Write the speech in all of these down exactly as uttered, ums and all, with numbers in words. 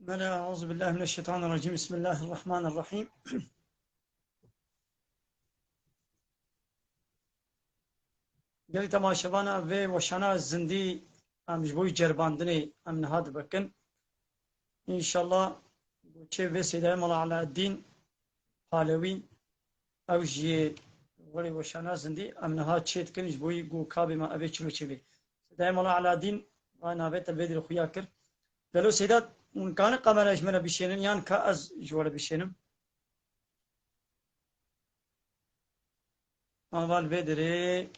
Bele, euzu billahi mineşşeytanirracîm. Bismillahirrahmanirrahîm. Gelî temaşevana vê weşana zindî em ji bo ceribandinê em niha divekin. Înşallah çê vê Seydayê Mala Alaaddîn Palewî ew jî welê weşana zindî em niha çê dikin ji bo ku kabê me evê çilo çêbê. Seydayê Mala Alaaddîn va navê te vê dirê xuya kir. Gelo Seyda, hûn kanin kamera ji min re bişênin yan ka ez ji we re bişênim? Aval vê dirê.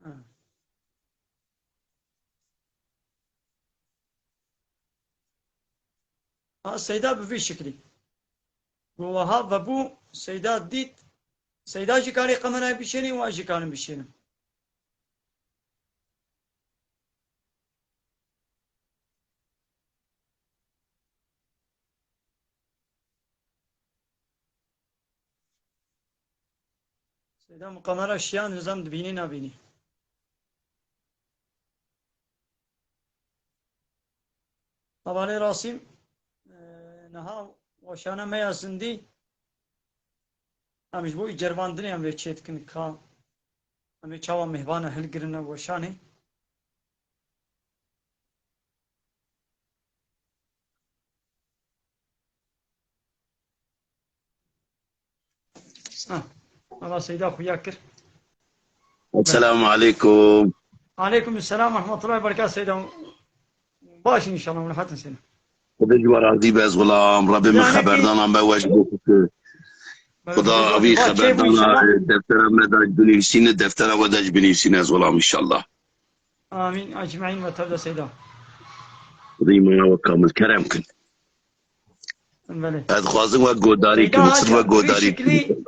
Ha. Ha, Seyda bi vî şiklî. Ku wiha vebû, Seyda dît, Seyda jî karê kamerayê bişênî û ez jî karim bişênim. Seyda, min kamera şiyan, nizam dibînî nabînî. Hevalê Rasîm, e, niha weşana me ya zindî, em ji bo î ceribandinê em vê çê dikin ka em ê çawa mêvana hilgirine weşanê. Ha, Allah Seyda xuya kir. Esselamu aleykum. Aleykum selam ve rahmetullahi ve berekat Seyda. Baş inşallah, rahat in Seyda. Xwedê ji we razî be ez xulam. Rebê min xeberdana me we ji bo xwe. Xuda avî xeberdana, e, deftera me de ji binivîsîne, deftera we de ji binivîsîne ez xulam inşallah. Amîn. Ecmaîn ve tevde Seyda. Xwedê îmana we kamil kerem kin. Belê. Ez dixwazim we godarî kim, sir we godarî kim.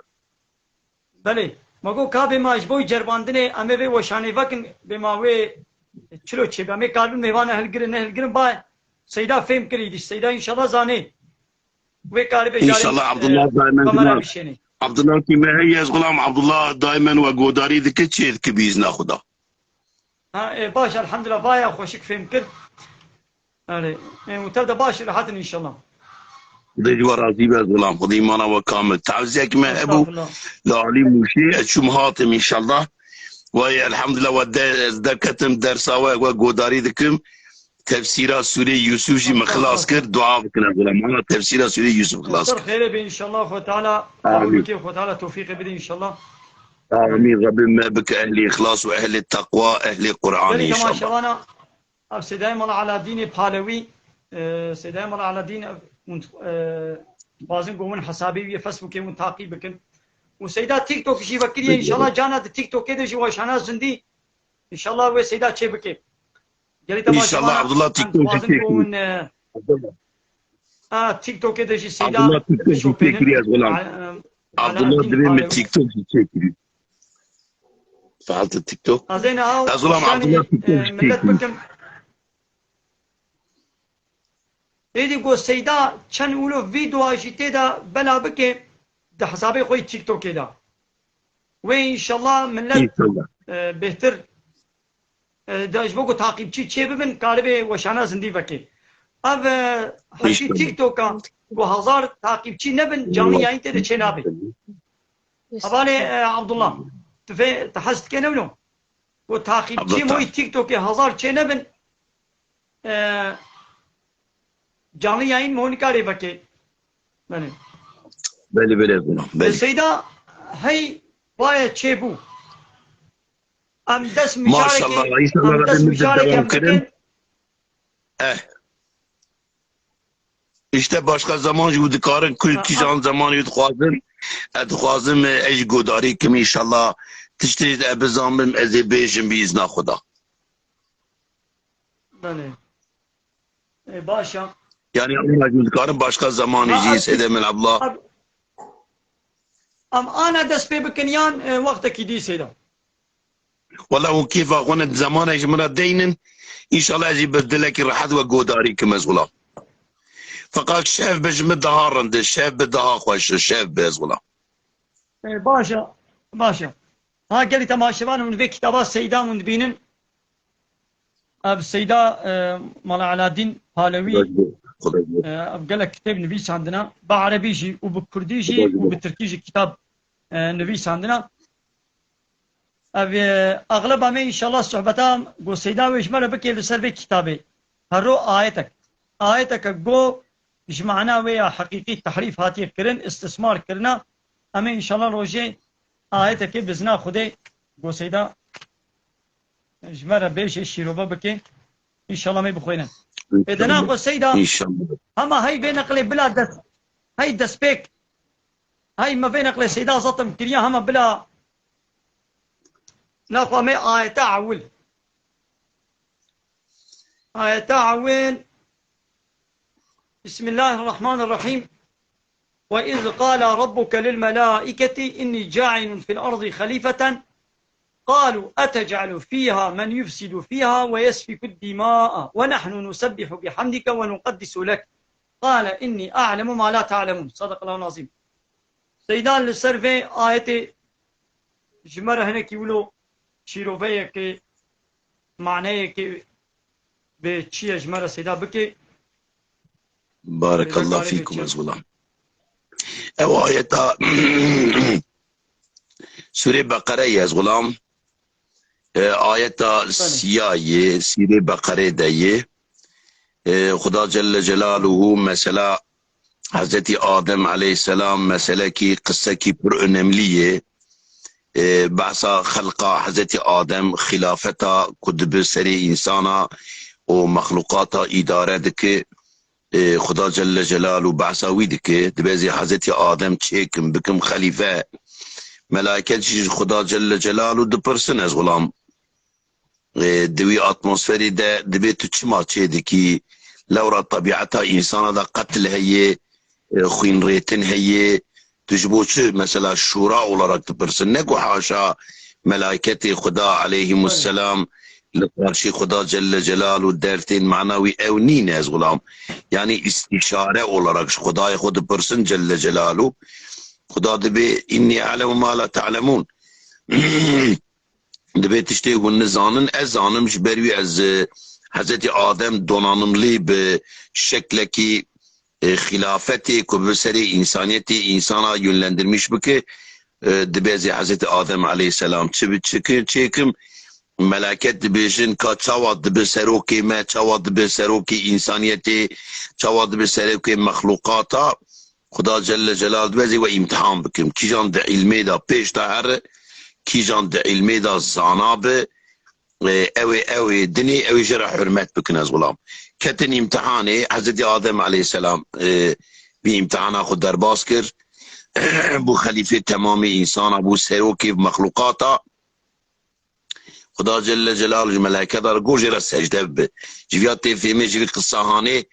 Belê. Ma got ka bê ma ji bo ceribandinê em ê vê weşanê vekin, bê ma wê çilo çêbe. Em ê karibin mêvana hilgirin, ne hilgirin, ba Seyda fêm kirî dî. Seyda înşallah zanê. Wê karibê carê, înşallah, e, Abdullah daymen kamera bişênê. Abdullah kî me heye ez xulam, Abdullah daymen we godarî dike çê dike bi îzna Xuda. Ha, e, baş, elhamdulillah, vaya xweşik fêm kir. Erê, e, û tev de baş, rehat in înşallah. Xwedê ji we razî be, ez xulam. Xwedê îmana we kamil. Taziyek me hebû, estağfurullah, li alî Mûşê, ez çûm hatim înşallah. Wayê, elhamdulillah, we de-, ez derketim dersa we, we godarî dikim. Tefsîra Sûreyê Yûsûf jî min xilas kir. Dua bikin, ez xulam. Ana tefsîra Sûreyê Yûsûf xilas kir. Ser xêrê be înşallah, Xwe Teala, amîn, qebûl bike, Xwe Teala tewfîqê bide înşallah. Amîn. Rebê me bike ehlê îxlas û ehlê teqwa, ehlê Qur'anê înşallah. Temaşevana, ev Seydayê Mala Aladînê Palewî, e, Seydayê Mala Aladîn, ev, hûn, e, dixwazin ku hûn hesabê wî yê Facebookê hûn taqîb bikin. Û Seyda TikTok jî vekiriye, înşallah cana di TikTokê de jî weşana zindî, înşallah wê Seyda çê bike. Gelî temaşevana, înşallah Abdullah TikTok jî çêkiriye. Hûn, e, a, TikTokê de jî Seyda Abdullah TikTok jî çêkiriye, ez xulam. Abdullah divê min TikTok jî çêkiriye. Faalta TikTok. Ez ê niha, ez xulam, Abdullah TikTok jî çêkiriye. Êdî ku Seyda çend wilo vîdeo jî tê de bela bike di hesabê xwe yê TikTokê de. Wê înşallah millet, e, bêhtir, e, de ji bo ku taqîbçî çê bibin, karibê weşana zindî veke. Ev, e, hişî TikToka ku hezar taqîbçî nebin, canlı yayın tê de çê nabe. Hevalê, e, Abdullah, tu fê, tu hez dike ne wilo? Ku taqîbçiyê me wî TikTokê hezar çê nebin, e, canlı yayın me hûn nikarê veke. Belê. Belê, belê, ez xulam, belê. Seyda hey baye çêbû. Em dest mijareke, maşallah, înşallah em dest mijareke em dikin. Eh. Îşte başka zaman jî dikarin ku kîjan zemanî dixwazin. Ez dixwazim, e, ez jî godarî kim înşallah. Tiştê ez bizanim, ez ê bêjim bi îzna Xuda. Belê. E, baş e. Yani ama jî dikarin başka zamanî jî, Seyda Emel abla. Em ana dest pê bikin yan, e, wextekî dî Seyda? Wela hûn kêfa xwe ne, zemanek ji min re deynin. Înşallah ez jî bi dilekî rehet we godarî kim ez xulam. Feqat şev bi ji min daha rind e, şev bi daha xweş e, şev bi ez xulam. E, baş e, baş e. Ha, gelî temaşevan hûn vê kitaba Seyda hûn dibînin. Ev Seyda, e, Mala Eladîn Palewî, Xwedê ji bo, Xwedê ji bo. E, ev gelek kitêb nivîsandina, bi erebî jî û bi kurdî jî Xwedê ji û bo. Bi tirkî jî kitab, e, nivîsandina. Ev, e, axleba me înşallah sohbeta go Seyda wê ji me re bike li ser vê kitabê. Hero ayetek. Ayeteke go ji mana wê ya heqîqî tehrîf hatiye kirin, istismar kirina. Em ê înşallah rojê ayetekê bi zina Xwedê go Seyda ji me re bêje, şîrove bike. Înşallah me bixwîne. Ê, de naxwe Seyda, înşallah. Hema hey vê neqlê bila dest, hey destpêk, hey me vê neqlê Seyda zaten kiriya, hema bila naxwe me ayeta ewil. Ayeta ewil. Bismillahirrahmanirrahim. وإذ قال ربك للملائكة إني جاعل في الأرض خليفة قالوا أتجعل فيها من يفسد فيها ويسفك الدماء ونحن نسبح بحمدك ونقدس لك قال إني أعلم ما لا تعلمون. صدق الله العظيم. Seyda li ser vê ayetê ji me re hinekî wilo şîroveyekê, maneyekê bi çi ye ji me re Seyda bike. Barekallah fîkum ez xulam. Ew ayeta Sûrê Beqere ye ez xulam. E, ayeta Belê. Siya yê, Sûrê Beqerê de yê. E, Xuda Celle Celaluhu mesela Hezretî Adem aleyhisselam meselekî, qisekî pir önemlî yê. E, behsa xelqa Hezretî Adem, xilafeta ku dibi serê însana û mexluqata îdare dike, e, Xuda Celle Celalu behsa wî dike, dibe zî Hezretî Adem çêkim, bikim xelîfe. Melaiket jî ji Xuda Celle Celalu dipirsin, ez xulam. E, di wî atmosferî de dibê tu çima çê dikî? Lewra tebiata însana de qetil heye, e, xwînrêtin heye. Tu ji bo çi mesela şûra olarak dipirsin? Ne ku haşa melaiketê Xuda aleyhimusselam li qarşî Xuda Celle Celalu dertên mana wî ew nîne ez xulam. Yani îstîşare olarak ji Xudayê xwe dipirsin Celle Celalu. Xuda dibê, "Inni a'lemu ma la ta'lemun." Dibê tiştê hûn nizanin, ez zanim, ji ber wî ez, e, Hezretî Adem donanimlî bi şeklekî, e, xilafetê ku bi serê însaniyetê însana yönlendirmiş bike, e, dibê ez ê Hezretî Adem aleyhisselam çi bi, çi ki, çêkim, melaket dibêjin ka çawa dibi serokê me, çawa dibi serokê însaniyetê, çawa dibi serokê mexluqata. Xuda Celle Celal dibê ez ê we îmtihan bikim. Kîjan di îlmê de pêş de here, kîjan di îlmê de zana bi, e, ew ê, ew ê dinê, ew ê jê re hurmet bikin ez xulam. Ketin îmtihanê, Hezretî Adem aleyhisselam, e, vî îmtihana xwe derbas kir. Bû xelîfê temamê însana, bû serokê mexluqata. Xuda Celle Celaluhu ji melaiketa re got jê re secde bibe. Ji viya tê fêmê, ji vî qisahanê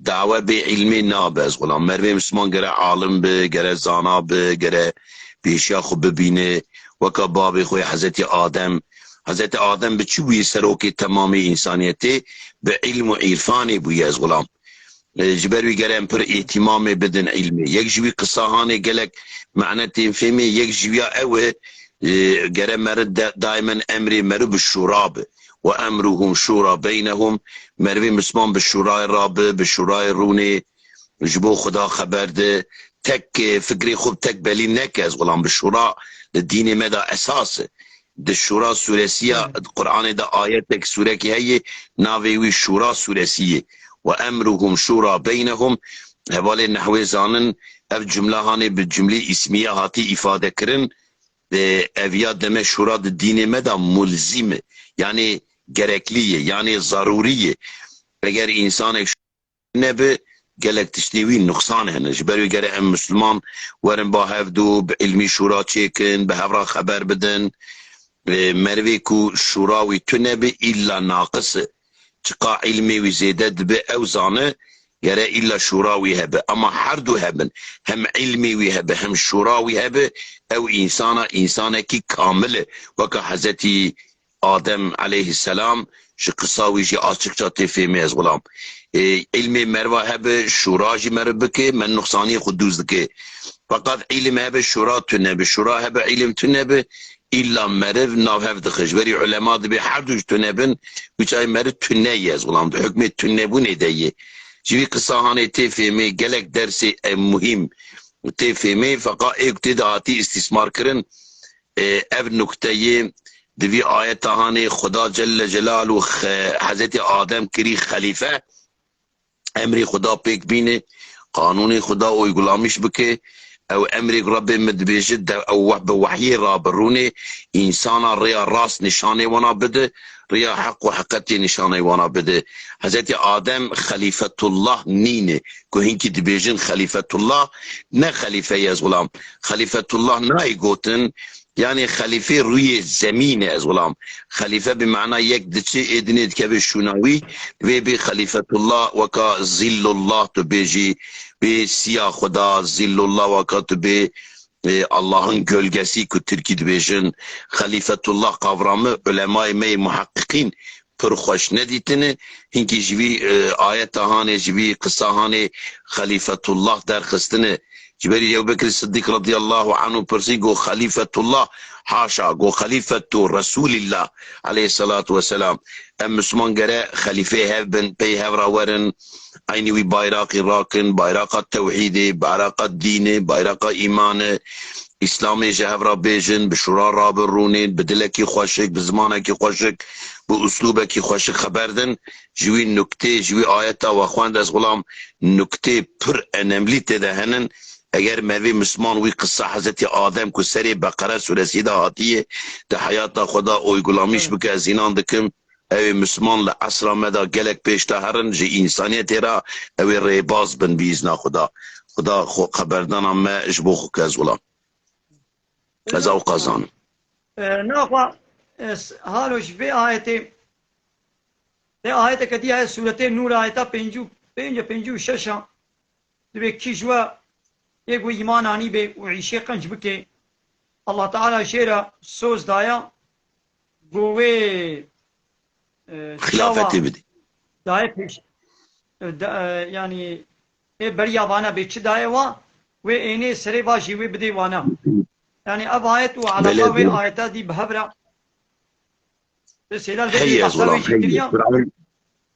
dawe bê îlmê nabe ez xulam. Mervê Misliman gere alim bi, gere zana bi, gere pêşiya xwe bibîne. Weka babê xwe Hezretî Adem. Hezretî Adem bi çi bûye serokê temamê însaniyetê? Bi îlm û îrfanê bûye ez xulam. E, ji ber wî gere em pir îhtîmamê bidin îlmê. Yek ji wî qisahanê gelek mane tên fêmê, yek ji wîya ew e, e, gere meriv de, daimen emrê meriv bi şûra bi. "Ve emruhum şûra beynehum." Merivê Misliman bi şûrayê rabi, bi şûrayê rûnê, ji bo Xuda xeber de, tek, e, fikrê xwe tek belî neke ez xulam, bi şûra li dînê me de esas e. Di Şûra sûresiya Qur'anê de ayetek, sûrekî heye, navê wî Şûra sûresî ye. "Ve emruhum şûra beynehum." Hevalê nehwê zanin, ev cumla hanê bi cumlî îsmiye hatî îfade kirin. E, ev ya deme şûra di dînê me de mulzîm e. Yanî gereklî ye, yanî zarûrî ye. Eger însanek nebi, gelek tiştê wî nuqsan hene. Ji ber wê gere em Misliman werin ba hevdu, bi ilmî şûra çêkin, bi hev re xeber bidin. E, merivê ku şûra wî tune bi, îlla naqis e. Çiqa ilmê wî zêde dibe, ew zane, gere îlla şûra wî hebe. Ama her du hebin, hem ilmê wî hebe, hem şûra wî hebe, ew însana, însanekî kamil e. Weka Hezretî Adem aleyhisselam, ji qisa wî jî açıkça tê fêmê ez xulam. E, ilmê merva hebe, şûra jî meriv bike, me nuqsaniyê xwe dûz dike. Feqat ilim hebe, şûra tune bi, şûra hebe, ilim tune bi, Îlla meriv nav hev dixe. Ji berî ulema dibê her du ji tune bin, wî çayê meriv tune ye, ez xulam di hukmê tunebûnê de ye. Ji vî qisa hanê tê fêmê gelek dersê, e, muhîm tê fêmê, feqa ê ku tê de hatî îstîsmar kirin, e, ev nukte yê di vî ayeta hanê Xuda Celle Celaluhu xe-, Hezretî Adem kirî xelîfe, emrê Xuda pêk bîne, qanûnê Xuda uygulamiş bike. Ew emrê ku Rebbê min dibêje, de, ew weh-, bi wehyê re bi rûnê, însana rêya rast nîşanê wana bide, rêya heq û heqetê nîşanê wana bide. Hezretî Adem xelîfetullah nîne, ku hinkî dibêjin xelîfetullah, ne xelîfe ye, ez xulam. Xelîfetullah nayê gotin, Yanî xelîfê rûyê zemîn e, ez xulam. Xelîfe bi mana yek diçe, ê dinê dikeve şûna wî, divê bê xelîfetullah weka zillullah tu bêjî, bê siya Xuda, zillullah weka tu bê, e, Allah'ın gölgesi ku tirkî dibêjin. Xelîfetullah kavramı ulemayê me yê muheqqiqîn pir xweş nedîtine. Hinkî ji vî, e, ayeta hanê, ji vî qisa hanê xelîfetullah derxistine. Ji berî Ebu Bekir Siddiq radiyallahu anhu pirsî, got, "Xelîfetullah, haşa, got, xelîfetu Resulillah aleyhissalatu vesselam." Em Müslüman gere xelîfeyê hev bin, pey hev re werin, eynî wî bayraqî rakin, bayraqa tewhîdê, bayraqa dînê, bayraqa îmanê, Îslamê ji hev re bêjin, bi şûra rabirûnên, bi dilekî xweşik, bi zimanekî xweşik, bi uslûbekî xweşik xeber din. Ji wî nuktê, ji wî ayeta we xwend, ez xulam nuktê pir enemlî tê de henin. Eger merivê Misliman wî qisa Hezretî Adem ku serê Beqere sûresî de hatiye, di heyata xwe de uygulamîş bike, ez înan dikim, ew ê Misliman li esra me de gelek pêş de herin, ji însaniyetê re ew ê rêbaz bin bi îzna Xuda. Xuda xwe xeberdana me ji bo xwe ke, ez xulam. Ez ew qazan. E, naxwa, e, s-, halo ji vê ayetê, vê ayeteke diya ye, Sûretê Nûr, ayeta pêncî û pênc, pêncî û şeş a, dibê kî ji we yê ku îman anî bê û îşê qenc bike, Allah Teala jê re soz daya, ku wê, e, Xilafetê çawa bidî. Daye pêş, e, da-, e, yanî, ê beriya vana bê çi daye wa, wê ênê serê va jî wê bidê wana. Yanî ev ayet û alaqa Belê, wê belê. Ayeta dî bi hev re. Seyda Heye, ez basa xulam, wê jî heye. Kiriya. Quran,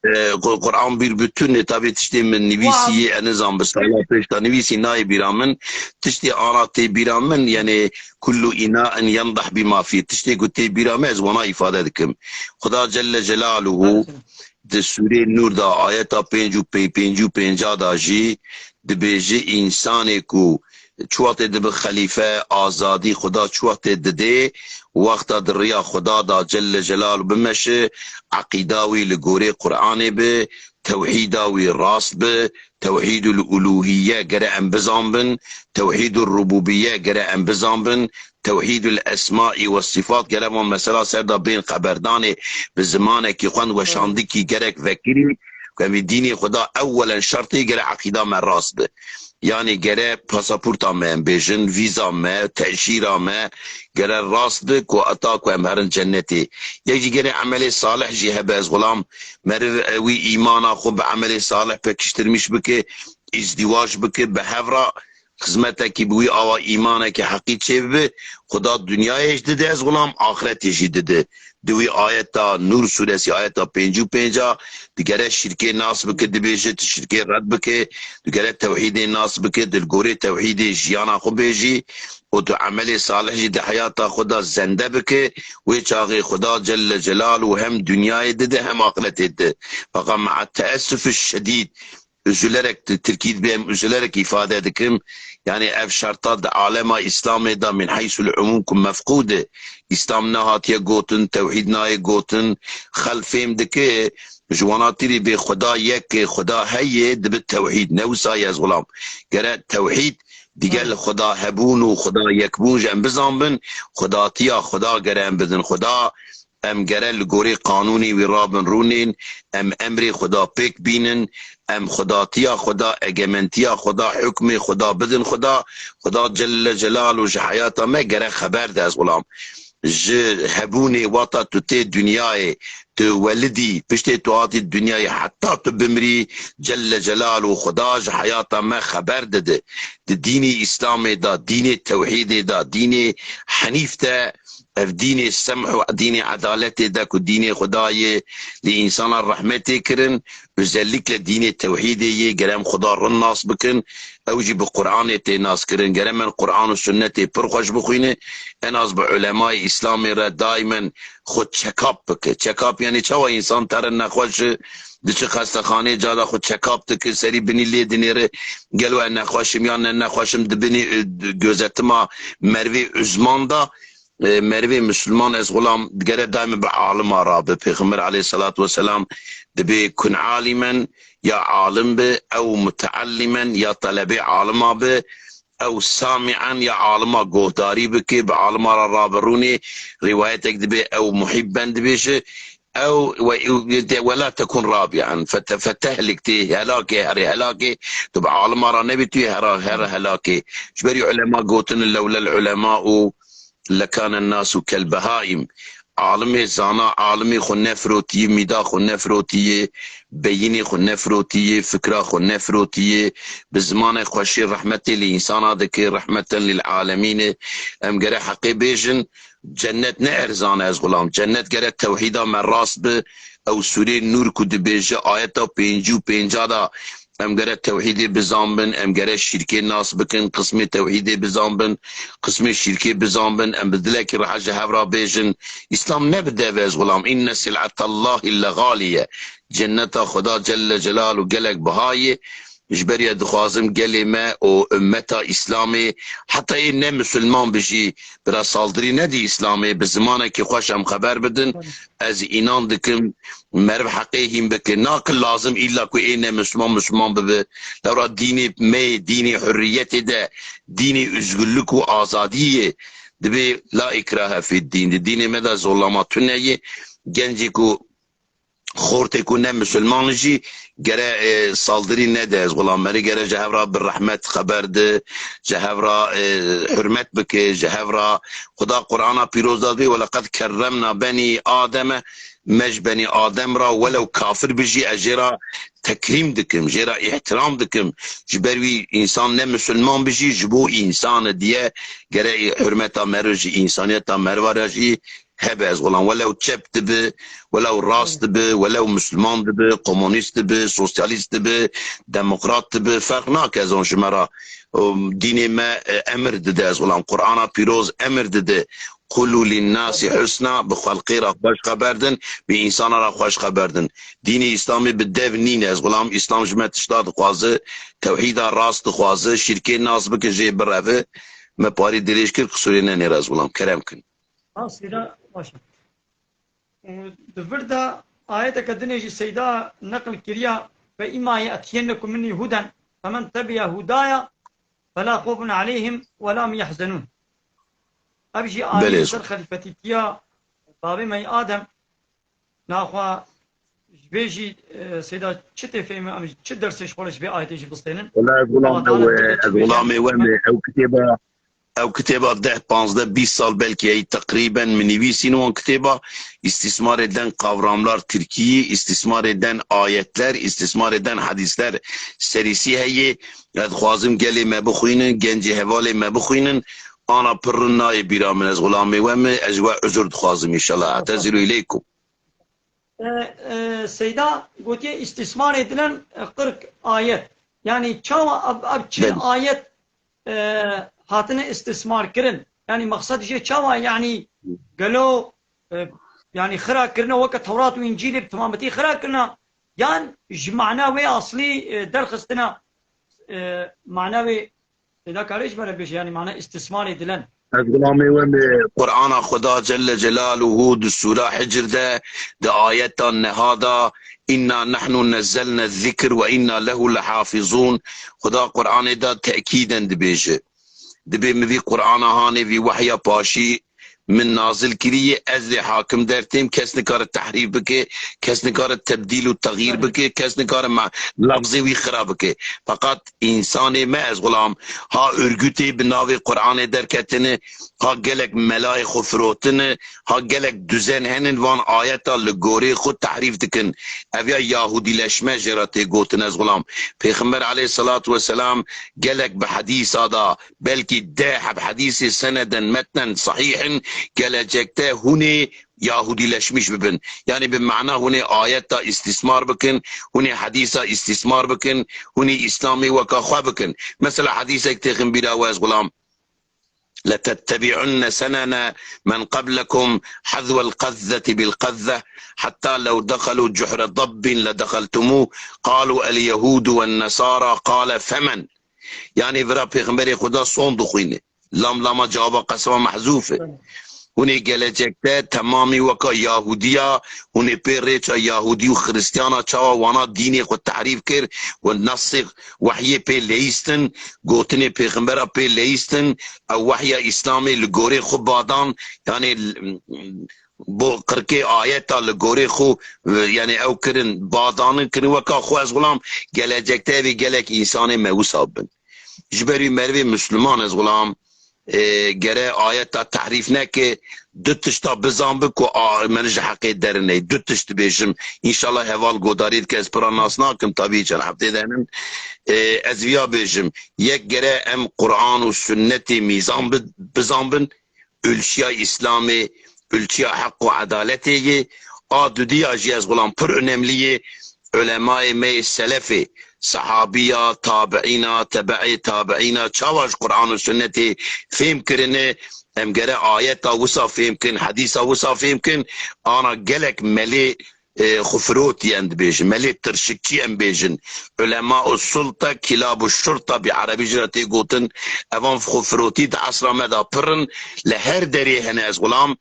e, Qu-, Quran bir bütün e, tabi tiştê min nivîsî, wa- yê, ez nizam bi sala pêş de nivîsî nayê bîra min. Tiştê ana tê bîra min, yani kullu inain yandah bima fî. Tiştê ku tê bîra min, ez wana îfade dikim. Xuda Celle Celaluhu, di Sûrê Nûr de ayeta pênc û pê-, pêncî û pênca de jî dibêje, însanê ku çi wextê dibe xelîfe, azadî Xuda çi wextê didê, wexta di riya Xuda da Celle Celal bimeşe, eqîda wî li gorê Qur'anê be, tewhîda wî rast be, tewhîdul uluhiye gere em bizanbin, tewhîdul rububiye gere em bizanbin, tewhîdul esmaî we sifat gere van mesela ser de bên xeberdanê bi zimanekî xwe weşandikî gerek vekirî, ku em vî dînê Xuda ewwelen şertê gere eqîda me rast bi. Yanî gere pasaporta me em bêjin, vîza me, teşîra me gere rast bi ku heta ku em herin cennetê. Yek jî gere emelê salih jî hebe, ez xulam meriv wî îmana xwe bi emelê salih pekiştirmîş bike, îzdîwac bike, bi hev re xizmetekî bi wî awa îmanekî heqî çêbibe, Xuda dinyayê jî dide, ez xulam, axretê jî dide. Di wî ayeta Nûr sûresî ayeta pêncî û pênc a digere şirkê nas bike, dibêje tu şirkê red bike, digere tewhîdê nas bike, di li gorê tewhîdê jiyana xwe bêjî û tu emelê salih jî di heyata xwe de zende bike, wê çaxê Xuda Celle Celaluhu hem dinyayê dide hem axretê dide. Feqat mea teessuf şedîd, üzülerek, di tirkî dibê em üzülerek îfade dikim. Yani ev şerta di alema Îslamê de min heysul umûm ku mefqûd e. Îslam nehatiye gotin, tewhîd nayê gotin. Xelk fêm dike, ji wana tirî bê Xuda yek e, Xuda heye, dibe tewhîd. Ne wisa ye, ez xulam. Gere tewhîd digel Xuda hebûn û Xuda yekbûn ji em bizanbin. Xudatiya Xuda gere em bidin Xuda. Em gere li gorî qanûnê wî rabin rûnên, em emrê Xuda pêk bînin, em xudatiya Xuda, egementiya Xuda, hukmê Xuda bidin Xuda. Xuda Celle Celaluhu ji heyata me gere xeber de, ez xulam. ji hebûnê, wata tu tê dinyayê, tu welidî, piştê tu hatî dinyayê, heta tu bimrî, Celle Celaluhu Xuda ji heyata me xeber dide. Di dînê Îslamê de, dînê tewhîdê de, dînê henîf de, ev dînê semh û dînê edaletê de ku dînê Xuda ye, li însanan rehmetê kirin, özellikle dînê tewhîdê yê, gere em Xuda rind nas bikin, ew jî bi Qur'anê tê nas kirin. Gere em Qur'an û sunnetê pir xweş bixwîne, en az bi ulemayê Îslamê re daimen xwe check-up bike. Check-up yani çawa însan tere nexweş e, diçe xestexaneyê, cara xwe check-up dike, serî binî lê dinêre, gelo ez nexweş im yan ne nexweş im, di binî, e, gözetima merivê uzman de, e, merivê Musulman ez xulam digere daîme bi alima rabe. Pêxember aleyhisselatu vesselam dibê kun alimen, ya alim bi, ew muteallimen, ya telebê alima bi, ew sami'en, ya alima guhdarî bike, bi alima re rabe rûnê. Rîwayetek dibê ew muhîbben dibêje, ew we, de, wela tekun rabi'en, fete-, fetehlik tê helakê, herê helakê, tu bi alima re nebî, tu yê hera-, her helakê. Ji berî ulema gotin, lewlel ulema'u lekane nasu kel behaim. Alimê zana, alimê xwe nefirotiyê, mîda xwe nefirotiyê, beyinê xwe nefirotiyê, fikra xwe nefirotiyê, bi zimanê xweşê rehmetê li însana dike, rehmeten lil alemînê. Em gere heqê bêjin, cennet ne erzan e ez xulam. Cennet gere tewhîda me rast bi, ew sûrê Nûr ku dibêje ayeta pêncî û pênca da, em gere tewhîdê bizanbin, em gere şîrkê nas bikin, qismê tewhîdê bizanbin, qismê şîrkê bizanbin, em bi dilekî reha ji hev re bêjin, Îslam ne bi dev e ez xulam. Înne sil'etallahî legalî ye. Cenneta Xuda Celle Celaluhu gelek biha ye. Ji ber ya dixwazim gelê me û ummeta Îslamê, heta ê ne misilman bi jî, bira saldirî nedî Îslamê, bi zimanekî xweş em xeber bidin. Ez înan dikim, meriv heqê hîn bike. Nake lazim îlla ku ê ne misilman misilman bibe. Lewra dînê me, dînê hurriyetê de, dînê özgürlük û azadiyê ye. Dibê la ikrahe fid dîn. Di dînê me de zorlama tune ye. Gencê ku, xortê ku ne misilman jî gere, e, saldirî nede. Ez xulam, merî gere ji hev re bi rehmet xeber di, ji hev re, e, hurmet bike, ji hev re. Xuda Qur'ana pîroz de dibê, "Weleqed kerremna benî Ademe", me ji benî Adem re welew kafir bi jî ez jê re tekrîm dikim, jê re îhtiram dikim. Ji ber wî însan ne misilman bi jî ji bo însan e diye gere hurmeta meriv jî, însaniyeta meriva re jî hebe ez xulam. Welew çep dibi, welew rast dibi, welew misilman dibi, komunîst dibi, sosyalîst dibi, demokrat dibi, ferq nake ez on ji me re. O, dînê me, e, emir dide ez xulam. Qur'ana pîroz emir dide. Qulu linnasî husna, bi xelqê re xweş xeber din, bi însana re xweş xeber din. Dînê Îslamê bi dev nîne ez xulam. Îslam ji me tişta dixwaze, tewhîda rast dixwaze, şîrkê nas bike jê bireve. Me parî dirêj kir, qisûrê nenêre ez xulam. Kerem kin. Ha, Seyda, baş e. Û di vir de ayeteke dinê jî Seyda neqil kiriya, "Fe imma ye'tiyennekum minni huden, femen tebi'a hudaya, fela xofun aleyhim ve la hum yahzenun." Ev jî ayet ser xelîfetîtiya babê me yê Adem. Naxwe ji vê jî, e, Seyda, çi tê fêhme, em çi dersê ji xwe re ji vê ayetê jî bistênin? Wela ez xulam, Allah Teala ew, e, ez xulamê we me, ew kitêba, ew kitêba deh, panzdeh, bîst sal belkî heyî teqrîben min nivîsîn wan kitêba. Îstîsmarê den kavramlar Tirkî, îstîsmarê den ayetler, îstîsmarê den hedîsler serîsî heye. Ez dixwazim gelê me bixwînin, gencê hevalê me bixwînin. Ana pir rind nayê bîra min, ez xulamê we me, ez ji we uzur dixwazim înşallah. Etezilu ileykum. E, e, Seyda gotiye, "Îstîsmarê dilen, e, qirk ayet." Yani çawa ev, ev çil ayet, e, hatine îstîsmar kirin? Yani mexsed jê çawa, yani gelo, e, yani xira kirine weke Tewrat û Încîlê bi temametî xira kirine? Yan ji mana wê aslî, e, derxistine, e, mana wê Seyda karê ji me re bêje, yanî mana îstîsmarê dilen. Ez gulamê we me, Qur'ana Xuda Celle Celaluhu di Sûra Hicr de, di ayeta neha de, "Inna nahnu nezzelne zikr ve inna lehu lehafizun." Xuda Qur'anê de tekîden dibêje. Dibê min vî Qur'ana hanê, vî wehya paşî min nazil kiriye, ez lê hakim dertêm, kes nikare tehrîf bike, kes nikare tebdîl û texyîr bike, kes nikare me-, lafzê wî xira bike. Feqat însanê me, ez xulam, ha örgütê bi navê Qur'anê derketine, ha gelek melayê xwe firotine, ha gelek duzen henin van ayeta li gorê xwe tehrîf dikin. Ev ya yahudîleşme jê re tê gotin, ez xulam. Pêxember aleyhisselatu vesselam gelek bi hedîsa da, belkî deh heb hedîsê seneden metnen sahîh in, gelecekte hûnê yahudîleşmiş bibin. Yani bi mana hûnê ayeta îstîsmar bikin, hûnê hedîsa îstîsmar bikin, hûnê Îslamê weka xwe bikin. Mesela hedîsek têxin bîra we, ez xulam. لتتبعن سنن من قبلكم حذو القذة بالقذة حتى لو دخلوا جحر ضب لدخلتموه. قالوا اليهود والنصارى. قال فمن؟ Yani vira Pêxemberê Xuda son dixwîne. Lam lama cewaba qesema mehzûf e. Hûn ê gelecekte temamî weka Yahudiya, hûn ê pê rêça Yahudî û Xiristiyana çawa wana dînê xwe tehrîf kir û nesê wehyê pê leyîstin, gotinê pêxembera pê leyîstin, ew wehya Îslamê li gorê xwe badan, yanê bo qirkê ayeta li gorê xwe, yanê ew kirin, badanin kirin weka xwe, ez xulam, gelecekte evê gelek însanê me wisa bin. Ji ber wî merivê Misliman, ez xulam, e, gere ayeta tehrîf neke, du tişta bizanbi ku a, min ji heqê derinê. Du tişt dibêjim. Înşallah heval godarî dike, ez pira nas nakim, tabî çend heftê de henin. E, ez viya bêjim. Yek gere em Quran û Sunnetê mîzan bi, bizanbin. Ulçiya Îslamê, ulçiya heq û edaletê ye. A dudiya jî ez xulam pir önemli ye. Ulemayê me yê selefê, sehabiya, tabiîna, tebeê tabiîna, çawa ji Quran û Sunnetê fêm kirine, em gere ayeta wisa fêm kin, hedîsa wisa fêm kin, ana gelek melê, e, xwe firotî em dibêjin, melê tirşikçî em bêjin. Ulema û sulta, kîlab û şurta bi erebî jî re tê gotin, evan xwe firotî di esra me de pir in, li her derê hene, ez xulam,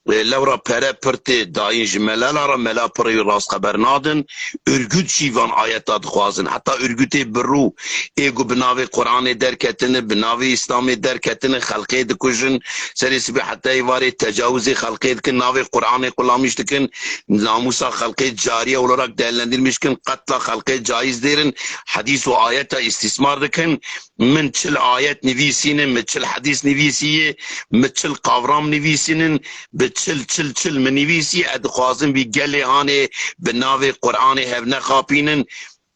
e, lewra pere pir tê dayîn ji melala re, mela pirê wî rast xeber nadin. Örgüt jî van ayeta dixwazin. Heta örgütê bi rû ê ku bi navê Quranê derketine, bi navê Îslamê derketine, xelkê dikujin. Serê sibê heta êvarê tecawizê xelkê dikin, navê Quranê qulamîş dikin, namûsa xelkê cariye olarak değerlendirmiş dikin, qetla xelkê caiz dêrin, hedîs û ayeta îstîsmar dikin. Min çil ayet nivîsînin, min çil hedîs nivîsiye, min çil qavram nivîsînin, bi çil, çil, çil min nivîsî, ez dixwazim vî gelê hanê bi navê Qur'anê hev nexapînin.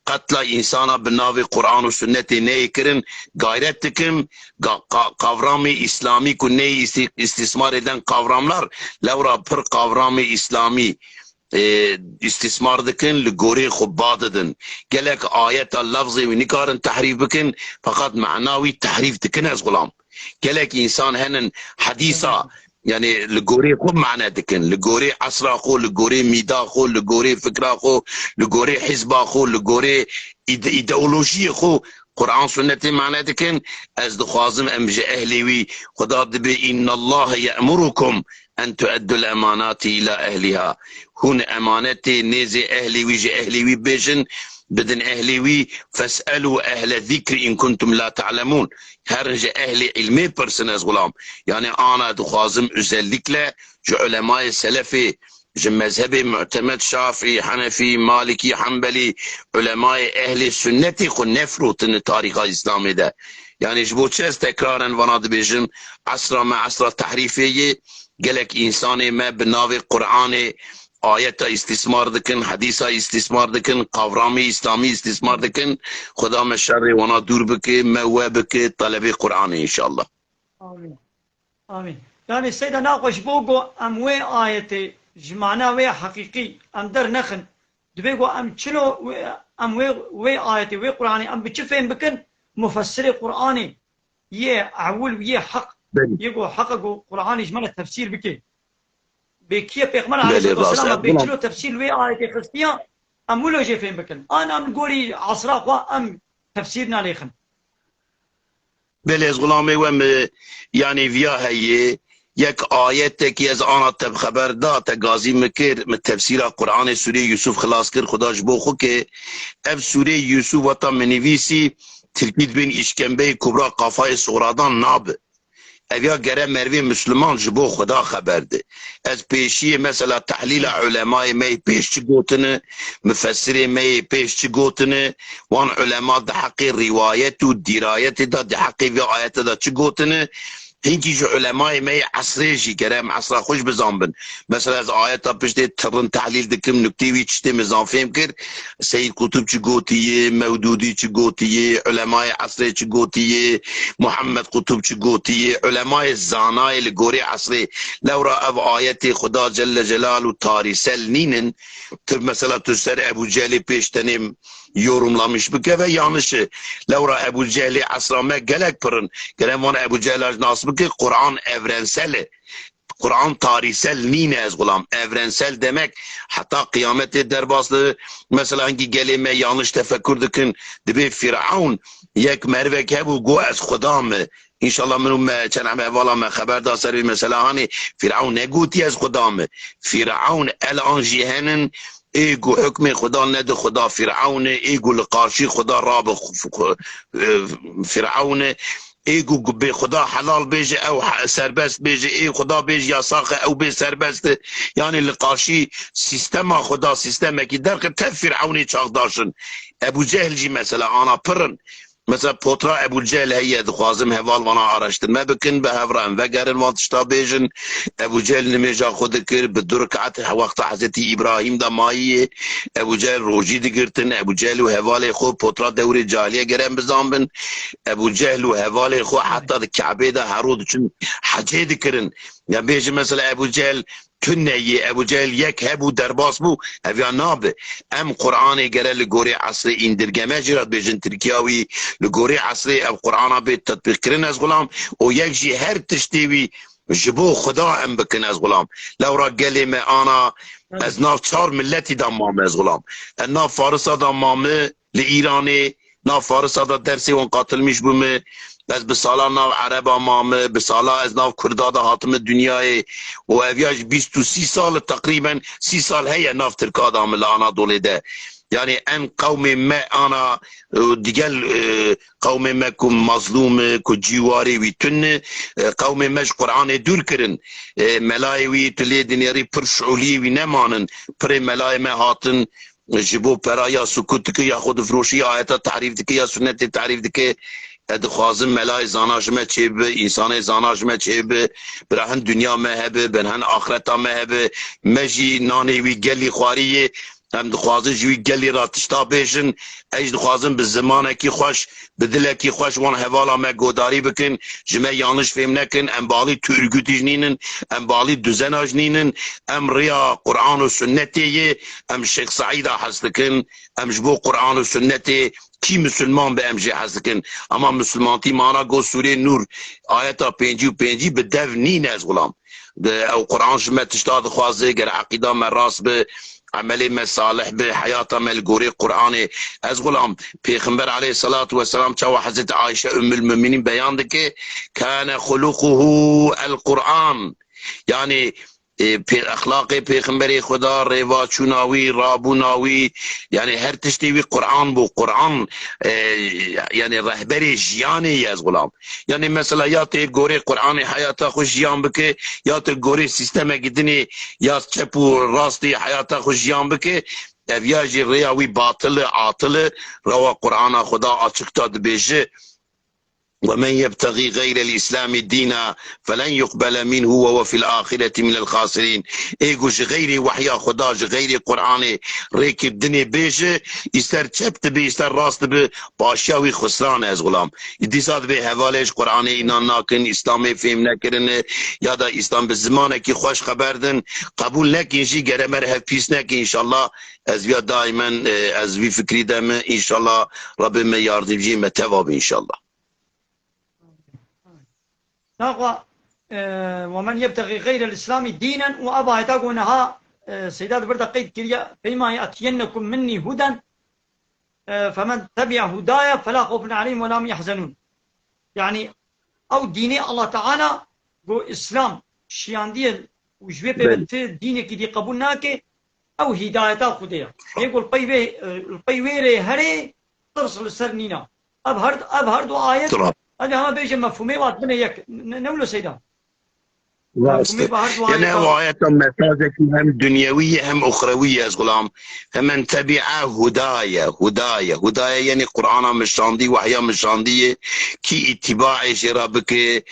Qetla însana bi navê Qur'an û Sunnetê neyê kirin, gayret dikim, ga-, qa-, qavramê îslamî ku neyê îstî-, îstîsmarê den qavramlar, lewra pir qavramê îslamî e, îstîsmar dikin, li gorê xwe ba didin. Gelek ayeta lafzê wî nikarin tehrîf bikin, feqet mana wî tehrîf dikin, ez xulam. Gelek însan henin hedîsa, yani li gorê xwe mane dikin, li gorê esra xwe, li gorê mîda xwe, li gorê fikra xwe, li gorê hizba xwe, li gorê îde-, îdeolojiyê xwe Quran Sunnetê mane dikin. Ez dixwazim em ji ehlê wî, Xuda dibê, "Innallaha ye'murukum en tu'eddul emanati ila ehliha." Hûn emanetê nêzê ehlê wî, ji ehlê wî bêjin, bidin ehlê wî, "Fes'elu ehle zikri in kuntum la ta'lemun." Herin ji ehlê ilmê pirsin, ez xulam. Yani ana dixwazim özellikle ji ulemayê selefê, ji mezhebê mu'temed Şafî, Henefî, Malikî, Hembelî, ulemayê ehlê sunnetê xwe nefrotin li tarîxa Îslamê de. Yani ji bo çi ez tekraren vana dibêjim, esra me esra tehrîfê ye, gelek însanê me bi navê Qur'anê ayeta îstîsmar dikin, hedîsa îstîsmar dikin, qavramê îslamî îstîsmar dikin. Xuda me şerê wana dûr bike, me we bike telebê Qur'anê înşallah. Amîn. Amîn. Yani Seyda naxwe ji bo ku em wê ayetê ji mana wê heqîqî em dernexin, dibê ku em çilo wê, em wê, wê ayetê, wê Qur'anê em bi çi fêm bikin? Mufessirê Qur'anê yê ewil û yê heq, Belê. Yê ku heq e ku Qur'anê ji me re tefsîr bike. Bê kî ye Pêxember Belê, aleyhisselatu rast, vesselam, bê çilo tefsîr wê ayetê xistiya, em wilo jê fêm bikin. An em li gorî esra xwe em tefsîr nalêxin. Belê, ez xulamê we, mi, yanî viya heye, yek ayetekî ez ana te bi xeber da, te gazî min kir, min tefsîra Qur'anê Sûreyê Yûsuf xilas kir, Xuda ji bo xwe ke ev Sûreyê Yûsuf weta min nivîsî, Tirkî dibên îşkembeyê kubra qafayê soradan nabe. Ev ya gere merivê Misliman ji bo Xweda xeber de. Ez pêşiyê mesela tehlîla ulemayê me yê pêş çi gotine, mifessirê me yê pêş çi gotine, wan ulema di heqê rîwayet û dîrayetê de, di heqê vê ayete de çi gotine, hinkî ji ulemayê me yê esrê jî gere em esra xwe jî bizanbin. Mesela ez ayeta piştê tirin tehlîl dikim, nuktê wî tiştê min zan fêm kir. Seyîd Qutub çi gotiye, Mewdûdî çi gotiye, ulemayê esrê çi gotiye, Muhammed Qutub çi gotiye, ulemayê zanayê li gorî esrê. Lewra ev ayetê Xuda Celle Celaluhu tarîsel nînin. Tu mesela tu ser Ebu Cehlê pêş tenê yorumlamiş bike ve yanlış e. Lewra Ebu Cehlê esra me gelek pir in. Gere van Ebu Cehla jî nas bike, Quran evrensel e. Quran tarîsel nîne ez xulam. Evrensel demek heta qiyametê derbas dibe. Mesela hingî gelê me yanlış tefekur dikin. Dibê Firaun yek merivek hebû, got ez Xuda me. Înşallah min û me çend em hevala me xeber da ser vê mesela hanê. Firaun negotî ez Xuda me. Firaun el an jî henin, ê ku hukmê Xuda ne di Xuda Firaun e, ê ku li qarşî Xuda rabe xu-, xu-, e, Firaun e. Ê ku bê Xuda helal bêje, ew he-, serbest bêje, ê Xuda bêje yasax e, ew bê serbest e. Yani li qarşî sîstema Xuda sîstemekî derxe tev Firaunê çaxdaş in. Ebu Cehil jî mesela ana pir in. Mesela potra Ebu Cehil heye, dixwazim heval vana araştirme bikin, bi hev re em vegerin van tişta bêjin. Ebu Cehil nimêja xwe dikir, bi du rekat wexta Hezretî Îbrahîm de mayî yê. Ebu Cehil rojî digirtin, Ebu Cehil û hevalê xwe potra dewrê cahiliyê gere em bizanbin. Ebu Cehil û hevalê xwe heta di Kebê de her roj diçin hecê dikirin. Ya bêjin mesela Ebu Cehil tune yê, Ebu Cehil yek hebû derbas bû, ev ya nabe. Em Qur'anê gere li gorê esrê îndirgeme jî re dibêjin Tirkiya wî, li gorê esrê ev Qur'ana bê tetbîqkirin ez xulam, û yek jî her tiştê wî ji bo Xuda em bikin ez xulam. Lewra gelê me ana, ez nav çar miletî de mame ez xulam. Ez nav Farisa de mame li Îranê, nav Farisa de dersê wan qatilmiş bûme. Ez bi sala nav Ereba mame, bi sala ez nav Kurda de hatime dinyayê. Û ev ya ji bîst û sî sal e, teqrîben sî sal heye nav Tirka de me li Anadolê de. Yani en qewmê me ana, e, digel, e, qewmê me ku mazlûm e, ku cîwarê wî tune, e, qewmê me ji Qur'anê dûr kirin. E, melayê wî tu lê dinêrî pir şûliyê wî nemanin. Pirê melayê me hatin, ji bo pera ya sukût dike, ya xwe difiroşî, ya ayeta tarîf dike, ya sunnetê tarîf dike. Ez dixwazim melayê zana ji me çêbibe, însanê zana ji me çêbibe, bira hin dinya me hebe, bin hin axireta me hebe, me jî nanê wî gelî xwarî yê, em dixwazin ji wî gelî re tişta bêjin, ez jî dixwazim bi zimanekî xweş, bi dilekî xweş wan hevala me godarî bikin, ji me yanlış fêm nekin, em balî tu örgütî jî nînin, em balî duzena jî nînin, em rêya Qur'an û sunnetê yê, em Şêx Seîda hez dikin, em ji bo Qur'an û sunnetê kî misilman be em jê hez dikin. Ama misilmantî mana got sûrê Nûr, ayeta pêncî û pêncî bi dev nîne ez xulam. Di ew Qur'an ji me tişta dixwaze, ger eqîda me rast be, emelê me salih be, heyata me li gorê Qur'anê. Ez xulam, Pêxember aleyhissalatu vesselam çawa Hezretî Ayşe Ummul Muminîn beyan dike, kâne xuluquhu el Qur'an. Yani, e, pê-, exlaqê Pêxemberê Xuda, rêvaçûna wî, rabûna wî, yani her tiştê wî Qur'an bû. Qur'an, e, yani rehberê jiyanê ye ez xulam. Yani mesela ya tê gorê Qur'anê heyata xwe jiyan bike, ya tê gorê sîstemekî dinê ya çep û rastî heyata xwe jiyan bike, ev ya jî rêya wî batil e, atil e, rewa Qur'ana Xuda açikta dibêje, "Ve men yebtexî xeyrel Îslamî dîna felen yuqbele minhu ve huve fil axireti minel xasirîn." Ê ku ji xeyrê wehya Xuda, ji xeyrê Qur'anê rêkê dinê bêje, îster çep dibe, îster rast dibe, paşiya wî xusran e ez xulam. Dîsa dibê hevalê ji Qur'anê înan nakin, Îslamê fêm nekirine, ya da Îslam bi zimanekî xweş xeber din, qebûl nekin jî gere me re hev pîs neke înşallah. Ez viya daimen, e, ez vî fikrî de me, înşallah Rabbê me yardimcî me teva be înşallah. Naxwa, e, "Ve men yebtexî xeyrel Îslamî dînen", û ev ayeta ku niha, e, Seyda di vir de qeyd kiriye, "Fe îmma ye'tiyennekum minnî huden, e, femen tebi'a hudaye felâ xawfun aleyhim ve lâ hum yahzenûn." Yani, ew dînê Allah Teala ku Îslam şiyandiye û ji wê pê ve Belê. ti dînekî dî qebûl nake, ew hîdayeta Xwedê ye. Yê ku li pey wê, e, li pey wê rê herê, tirs li ser nîna. Ev her, ev her du ayet Tura. Hadi hema bêje mefhûmê vat bine yek. Ne, ne wilo Seyda? Rast e. Mefhûmê ba her du ayeta. Yene o ayeta mesajekî hem dunyewî ye hem uxrewî ye ez xulam. Femen tebi'a hudaye, hudaye. Hudaye yani Qur'ana min şandî, wahya min şandî ye. Kî îtîbaê jê re bike,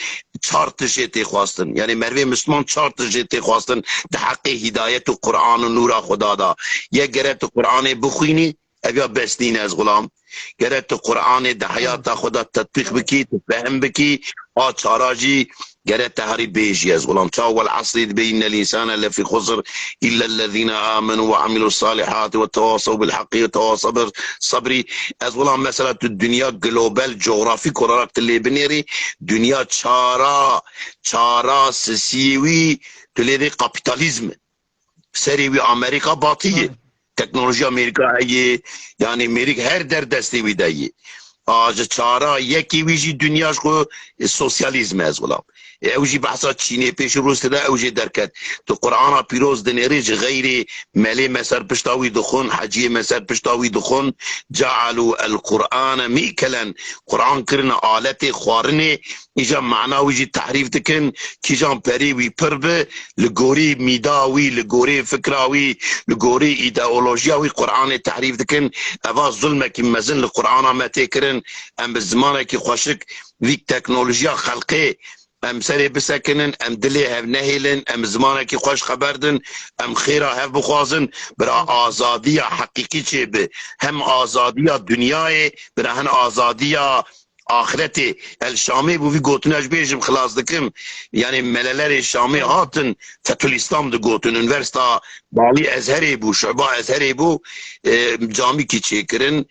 çar tişê tê xwestin. Yani mervê Misliman çar tişê tê xwestin di heqê hîdayet û Qur'an û nûra Xuda da. Ye gere tu Qur'anê bixwînî, Ev ya bes nîne ez xulam. Gere tu Qur'anê di heyata xwe de tetbîq bikî, tu fehm bikî, a çara jî gere te herî bêjî ez xulam. Çawa wal asrî dibê innel însane lefî xusr, illellezîne amenu ve amilus salihati ve tevasaw bil haqqi ve tevasaw bil sabrî. Ez xulam mesela tu dinya global, coğrafik olarak tu lê binêrî, dinya çara, çara sisiyê wî tu lê dê kapitalizm. Serê wî Amerîka batî ye. Teknolojiya Amerîka heye, yanî Mêrik her der destê wî de ye. A ji çara yekê wî jî dinya ji xwe sosyalîzm e ez xulam. E, ew jî behsa Çînê pêşî Rûsya de ew jê derket. Tu Qur'ana pîroz dinêrî ji xeyrê melê me ser pişta wî dixwin, heciyê me ser pişta wî dixwin. Cealû el Qur'ane mîkelen. Qur'an kirine aletê xwarinê. Îja mana wî jî tehrîf dikin, kîjan perê wî pir bi, li gorî mîda wî, li gorî fikra wî, li gorî îdeolojiya wî Qur'anê tehrîf dikin. Eva zulmekî mezin li Qur'ana me tê kirin. Em bi zimanekî xweşik vî teknolojiya xelqê em serê bisekinin, em dilê hev nehêlin, em zimanekî xweş xeber din, em xêra hev bixwazin, bira azadiya heqîqî çêbi. Hem azadiya dinyayê, bira hin azadiya axretê. El Şamê bû vî gotina ji bêjim xilas dikim. Yanî melelerê Şamê hatin Fethul Îslam digotin. Unîversîta balî Ezherê bû, şuba Ezherê bû. E, camîkî çêkirin.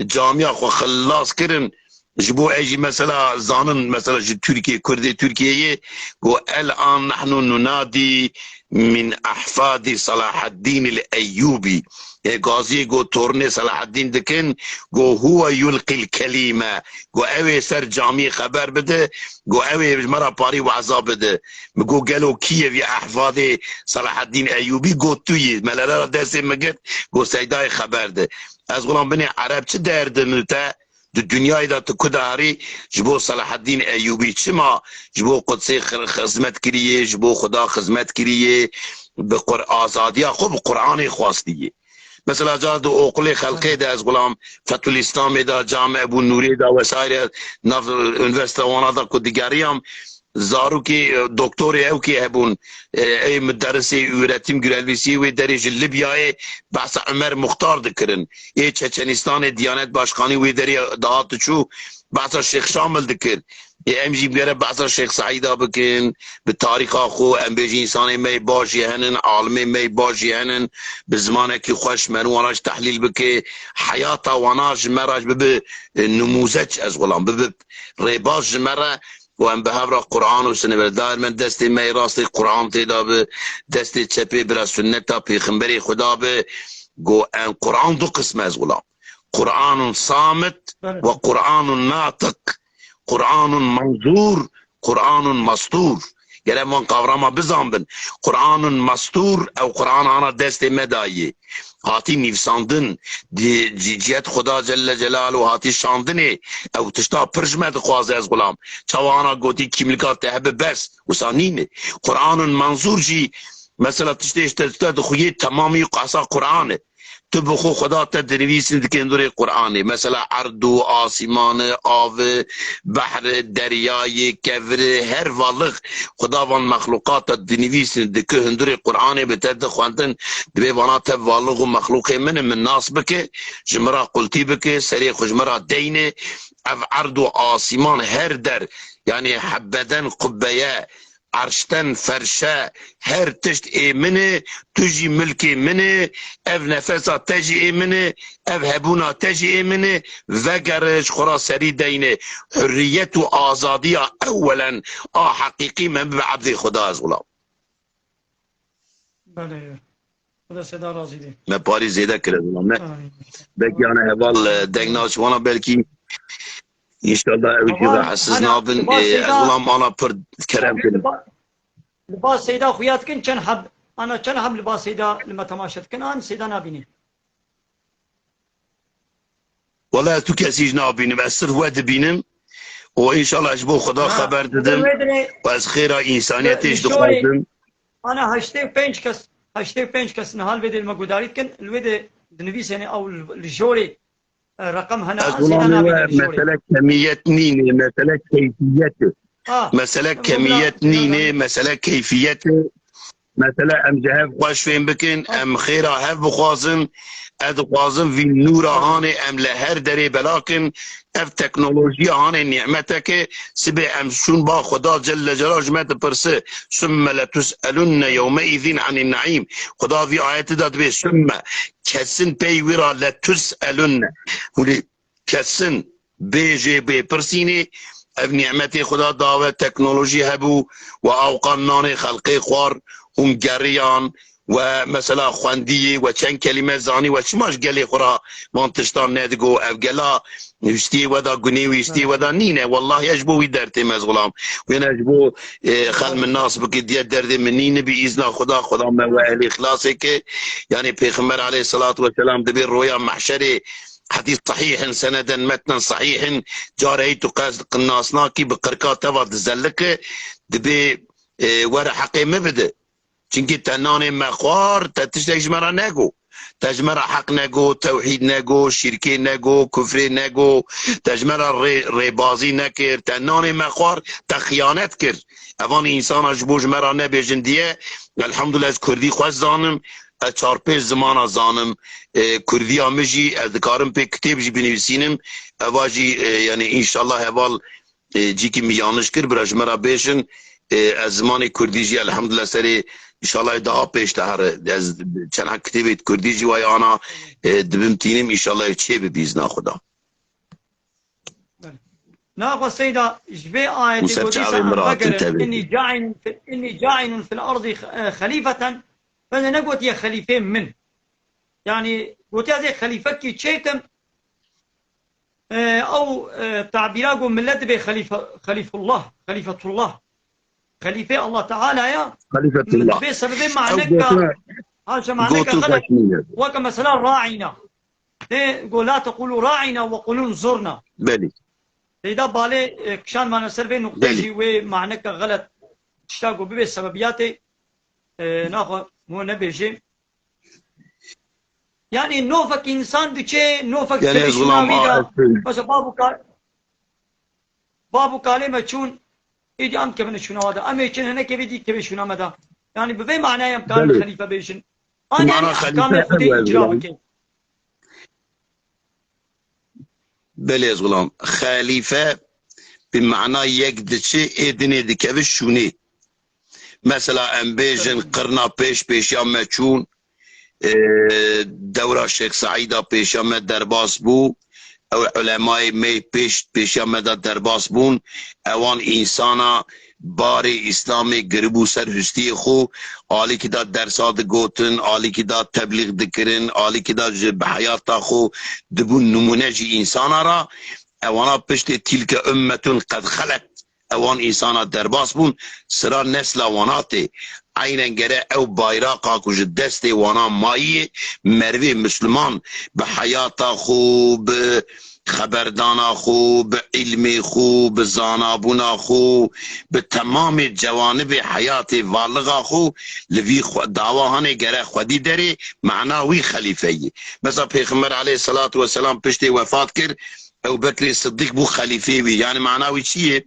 Camiya xwe xilas kirin. Ji bo ez jî mesela zanin, mesela ji Tirkiye, Kurdê Tirkiyeyê, got, "El an nahnu nunadi min ahfadi Salahaddin el Eyyubi." E, Gaziyê got, tornê Selahaddin dikin, got, "Huwe yulqil kelime." Got, "Ew ê ser camiyê xeber bide." Got, "Ew ê ji me re parî weza bide." Min got, "Gelo kî ye vî ehfadê Selahaddin Eyyubî?" Got, "Tu yî." Melele re destê min girt, got, "Seydayê xeber de." Ez xulam binê Ereb çi derdin li te? Di dinyayê de tu ku de herî ji bo Selahaddîn Eyyûbî, çima ji bo Qudsê xi-, xizmet kiriye, ji bo Xuda xizmet kiriye, bi Qur-, azadiya xwe bi Qur'anê xwastiye. Mesela cara di oqulê xelqê de ez xulam Fethul Îslamê de, Cami Ebû Nûrê de vesaire nav unîversîta wana de ku digeriyam, zarokê, e, doktorê ew kê hebûn, e, ey muderisê, üretim görevlisi wê derê ji Libyayê behsa Ömer Muxtar dikirin. Ê Çeçenistanê Diyanet Başkanî wê derê dihat diçû, behsa Şêx Şamil dikir. Ê em jî bigere behsa Şêx Seîda bikin, bi tarîxa xwe, em bêjin însanê me yê baş jî henin, alimê me yê baş jî henin, bi zimanekî xweş meriwan re jî tehlîl bike, heyata wana ji me re jî bibe, e, nimûzeç ez xulam, bibe rêbaz ji me re. û em bi hev re Quran û Sunne, bere dayê min destê me yê rastê Quran tê de be, destê çepê bira Sunneta Pêxemberê Xuda be. Go em Quran du qism e ez xulam. Quranun samit ve Quranun natiq. Quranun manzur, Quranun mastur. Gere em van kavrama bizanbin. Quranun mastur, ew Quran ana destê me dayê. Hatî nivîsandin, di ci-, ciyet Xuda Celle Celaluhu hatî şandinê, ew tişta pir ji me dixwaze ez xulam. Çawa ana gotî kîmlika te hebe bes, wisa nîne. Quranun manzur jî, mesela tiştê ji te, te dixuyê temamî qasa Quran e. Tu bi xwe Xuda te dinivîsin dike hundirê Quranê. Mesela erd û asîman e, av e, behr e, derya ye, kevir e, her valix Xuda van mexluqata dinivîsin dike hundirê Quranê bi te dixwendin. Dibê vana te valix û mexluqê min e, min nas bike, ji min re qultî bike, serê xwe ji min re deyne. Ev erd û asîman her der, yanî hebeden qubbeye, erşten ferşe, her tişt ê min e, tu jî milkê min e, ev nefesa te jî ê min e, ev hebûna te jî ê min e, vegere ji xwe re serî deyne. Hurriyet û azadiya ewwelen a heqîqî me bibe ebdê Xuda ez xulam. Belê. Xuda seda razî be. Me parî zêde kir ez xulam. Me Amîn. Belkî ana heval, e, deng naçwana belkî. Înşallah ew jî rahatsiz nabin. Ê, ez xulam ana pir kerem kirin. Li ba Seyda xuya dikin, çend heb, ana çend heb li ba Seyda li me temaşe dikin, an Seyda nabînî. Wela ez tu kesî jî nabînim, ez sirf we dibînim. û înşallah ji bo Xweda xeber didim û ez xêra însaniyetê jî dixwazim. Ana heştê û pênc kes, heştê û pênc kes niha li vê dê me gudarî dikin, li wê dê dinivîsêne ew li, li jorê, e, reqem hene. Ez azî gulamê hena we, bîne li jorê. Mesele kemiyet nîne, mesele keyfiyet e. Ha, mesele kemiyet nîne, mesele keyfiyet e. Mesele em ji hev xweş fêm bikin, em xêra hev bixwazin. Ez dixwazim vî nûra hanê em li her derê belakin. Ev teknolojiya hanê nîmeteke, sibê em şûn ba Xweda Celle Celal ji me dipirse, "Summe letus'elunne yewmeîzîn anîn neîm." Xweda vî ayetê de dibê, "Summe", kesin pey wî ra, "letus'elunne." Hûn ê kesin bê jê bê pirsînê, ev nîmetê Xweda dawe, teknolojî hebû, we awqan nanê xelqê xwar, hûn geriyan, we mesela xwendiyê, we çend kelîme zanî, we çima ji gelê xwe ra van tiştan nedigo, ev gela wîstiyê we da gunê wîstiyê we da nîne. Wellahî ez ji bo wî dertê me ez xulam. Wêne ji bo, e, xel min nas bike, diye derdê min nîne, bi îzna Xweda, Xweda me we ehlê xilasê ke. Yani Pêxember aleyhissalatu vesselam dibê roya mehşerê, hedîs sahîh in, seneden metnen sahîh in, careyî tu qez nas nakî, bi qirka te va dizelike, dibê, e, were heqê min bide. Çimkî te nanê me xwar, te tiştek ji me re nego. Te ji me re heq nego, tewhîd nego, şîrkê nego, kufrê nego, te ji me re rê-, rêbazî nekir, te nanê me xwar, te xiyanet kir. Evan însana ji bo ji me re nebêjin diye, elhamdulillah ez kurdî xweş zanim, ez çar pênc zimana zanim, e, kurdiya min jî, ez dikarim pê kitêb jî binivîsînim, eva jî, e, yani înşallah heval, e, cîkî min yanlış kir, bira ji me re bêjin, e, ez zimanê kurdî jî elhamdulillah serê înşallah daha pêş de here, ez çend kitêbê kurdî jî wayana, e, dibim tînim, înşallah çê bi bîzna Xweda. Naxwe Seyda, ji vê ayetê gotî se em vegerin, "Inni ca'ilun fil, inni ca'ilun fil ardi, e, xelîfeten", bende negotiye xelîfê min. Yani gotiye ez ê xelîfekî çêkim, e, ew, e, tabîra got millet dibê xelîfe-, xelîfullah, xelîfetullah. Xelîfê Allah Teala ya. Xelîfetullah. Dibê sebebê maneka, haşa maneka xelet. Weke mesela ra'ina. Tê go la tequlu ra'ina ve qulun zurna. Belê. Seyda balê, e, kişan mane ser vê nuqtê jî wê maneka xelet tişta go bibê sebebiyatê, e, naxwe mo nebêjê. Yani nofek insan diçe, nofek yani ez şûna wî de. Mesela babu ka-, babu kalê me çûn, êdî em kevine şûna wa de. Em ê çin hinekê vê dî kevê şûna me de. Yani bi vê manayê em karin xelîfe bêjin. An yani ahkamê Xwedê icra bikin. Belê ez gulam. Xelîfe bi mana yek diçe ê dinê dikeve şûnê. Mesela em bêjin qirna pêş pêşiya me çûn, e, dewra Şêx Seîda pêşiya me derbas bû, ew ulemayê me pêş pêşiya me de derbas bûn, ewan însana barê Îslamê giribû ser hustiyê xwe, alîkî de dersa digotin, alîkî de teblîx dikirin, alîkî de ji bi heyata xwe dibûn nimûne jî însana re, ewana piştê tîlke ummetun qed xelet, ewan însana derbas bûn, sira nesla wana tê. Eynen gere ew bayraqa ku ji destê wana mayî, merivê misliman bi heyata xwe, bi xeberdana xwe, bi îlmê xwe, bi zanabûna xwe, bi temamê cewanibê heyatê varlixa xwe li vî xwe-, dawa hanê gere xwedî derê, mana wî xelîfe yî. Mesela Pêxember aleyhisselatu vesselam piştê wefat kir, Ebu Bekrê Siddîq bû xelîfê wî. Yani mana wî çi ye?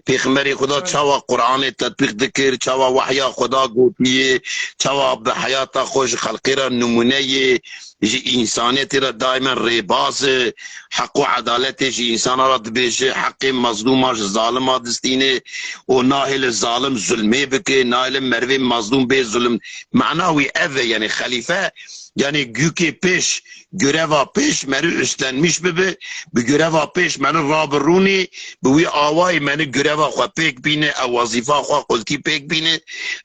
Pêxemberê Xweda çawa Qur'anê tetbîq dikir, çawa wehya Xweda gotiye, çawa bi heyata xwe ji xelkê re nimûne ye, ji însaniyetê re daîmen rêbaz e, heq û edaletê ji însana re dibêje, heqê mezlûma ji zalima distîne û nahêle zalim zulmê bike, nahêle merivê mezlûm bê zulm. Mana wî ev e, yani xelîfe, yani gûkê pêş, göreva pêş meri üstlenmiş bibe, bi göreva pêş meri rabirûnê, bi wî awayî meri göreva xwe pêk bîne, ew wezîfa xwe qultî pêk bîne.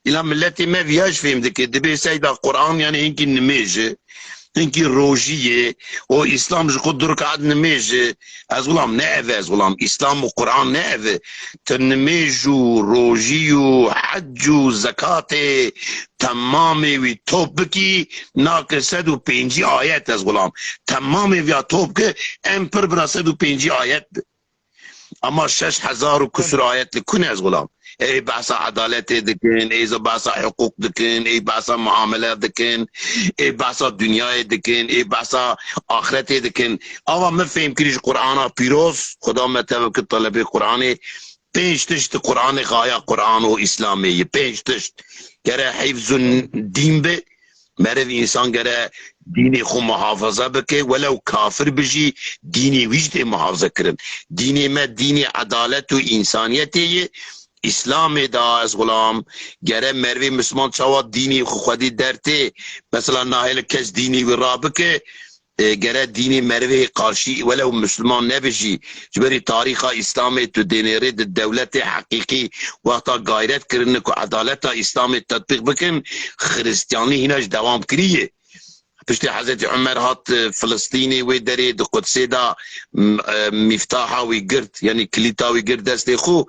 Îla miletê me viya ji fêm dike, dibê seyda Qur'an yani hinkî nimêj e, hinkî rojî ye, û Îslam ji xwe du rekat nimêj e. Ez gulam ne ev e, ez gulam Îslam û Qur'an ne ev e. Tu nimêj û rojî û hec û zekatê temamê wî top bikî, nake sed û pêncî ayet ez gulam. Temamê viya top ki en pir bira sed û pêncî ayet bi. Ama şeş hezar û kusur ayet li ku ne ez xulam? Ê behsa edaletê dikin, ê behsa hiqûq dikin, ê behsa muamele dikin, ê behsa dinyayê dikin, ê behsa axretê dikin. Ava min fêm kirî ji Qur'ana pîroz, Xuda me tevekil telebê Qur'anê, pênc tişt di Qur'anê xaya Qur'an û Îslamê ye. Pênc tişt. Gere hîfzun dîn be, meriv însan gere dînê xwe muhafaza bike, welew kafir bi jî dînê wî jî tê muhafaza kirin. Dînê me dînê edalet û însaniyetê ye. Îslamê da ez xulam, gere merivê misliman çawa dînê xwe xwedî dertê, mesela nahêle kes dînê wî rabike, e, gere dînê merivê qarşî welew misliman nebe jî, ji berî tarîxa Îslamê tu dênêrê di dewletê heqîqî wexta gayret kirine ku edaleta Îslamê tetbîq bikin, Xiristiyanlî hîna ji dewam kiriye. Piştî Hezretî Umer hat, e, Filistînê wê derê di Qudsê de, m-, e, mîftaha wî girt, yanî kilîta wî girt destê xwe,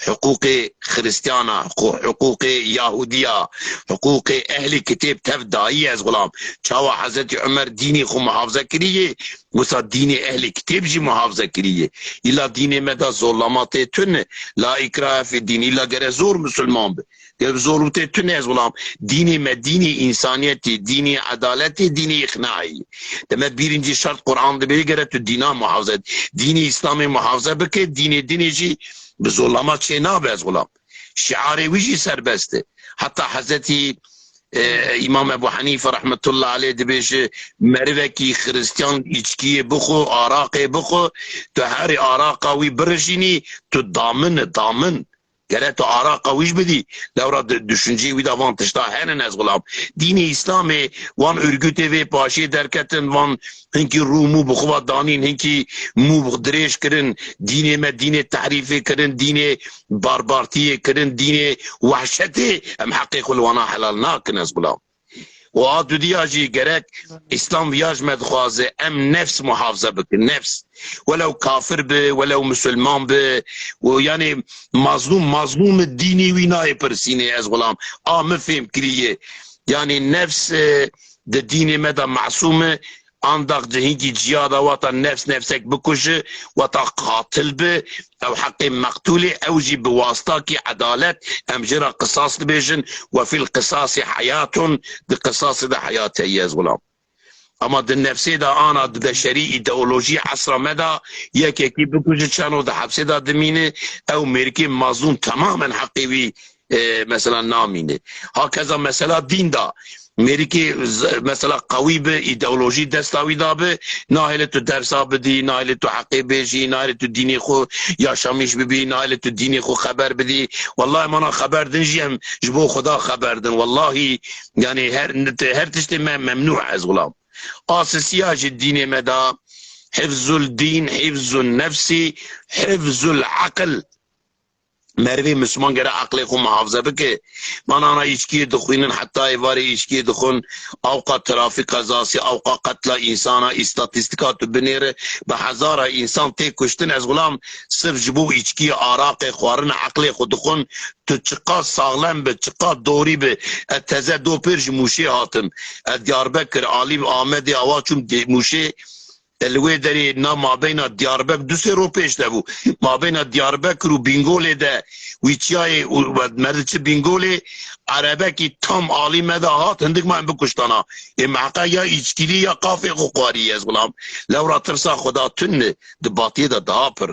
hiqûqê Xiristiyana, hiqû-, hiqûqê Yahudiya, hiqûqê ehlî kitêb tev dayî ez xulam. Çawa Hezretî Umer dînê xwe muhafaza kiriye, wisa dînê ehlî kitêb jî muhafaza kiriye. Îla dînê me de zorlama tê tune, la îkrahe fî dîn, îla gere zor musulman be. Gel zor û tê tune ez xulam. Dînê me, dînê însaniyetê, dînê edaletê, dînê îqnaî. Deme birinci şert Qur'an dibê gere tu dîna muhafaza et. Dînê Îslamê muhafaza bike, dînê dinê jî bi zorlama çê nabe ez xulam. Şiarê wî jî serbest e. Heta Hezretî, e, Îmam Ebu Hanife rahmetullah aleyh dibêje, merivekî Xiristiyan îçkiyê bixwe, araqê bixwe, tu herî araqa wî birijînî, tu damin e, damin. Gere tu araqa wî jî bidî, lewra di-, düşünceyê wî de van tişta henin ez xulam. Dînê Îslamê wan örgütê vê paşiyê derketin, van hinkî rû mû bi xwe ve danîn, hinkî mû bi dirêj kirin, dînê me dînê tehrîfê kirin, dînê barbartiyê kirin, dînê wehşetê, em heqê xwe li wana helal nakin ez xulam. Û a dudiya jî gerek Îslam viya ji me dixwaze, em nefs muhafaza bikin, nefs. Welew kafir bi, welew musulman bi, û yanî mazlûm, mazlûm dînî wî nayê pirsînê ez xulam. A min fêm kiriye. Yanî nefs, e, di dînê me de masûm e, andax di hinkî ciya de wata nefs nefsek bikuje, wata qatil bi, ew heqê meqtûlê, ew jî bi wastakî edalet, em jê re qisas dibêjin, "Ve fil qisasî heyatun", di qisasê de heyat heye ez xulam. Ama di nefsê de ana di beşerî îdeolojî esra me de yekekî bikuje çano di hepsê de dimîne, ew mêrikê mazlûm temamen heqê wî, e, mesela namîne. Hakeza mesela dîn de mêrikê z-, mesela qewî bi, îdeolojî desta wî de bi, nahêle tu dersa bidî, nahêle tu heqê bêjî, nahêle tu dînê xwe, yaşamîş bibî, nahêle tu dînê xwe xeber bidî. Wellahî mana xeber din jî em ji bo Xuda xeber din. Wellahî, yanî her, her tiştê me memnû ez xulam. A sisiya ji dînê me de hifzul dîn, hifzul nefsî, hifzul aqil. Merivê Misliman gere aqilê xwe muhafaza bike. Manana îçkiyê dixwînin, heta êvarê îçkiyê dixwin, awqa trafîk qezasî, awqa qetla însana, îstatîstîka tu binêre, bi hezara însan tê kuştin. Ez xulam sirf ji bo îçkiyê, araqê, xwarin, aqilê xwe dixwin. Tu çiqas saxlem bi, çiqas dorî bi. Ez teze do pêr ji Mûşê hatim. Ez Diyarbekir, alî Amedê awa çûm dê-, Mûşê, e, li wê derê na mabeyna Diyarbek du sê ro pêş de bû. Mabeyna Diyarbekir û Bîngolê de wî çiyayê û we merdi çi Bîngolê, erebekî tam alî me de hat, hindik me em bikuştana. Ê meheqa ya îçkilî ya qafê xwe xwarî ez xulam. Lewra tirsa Xuda tune, di batiyê de daha pir.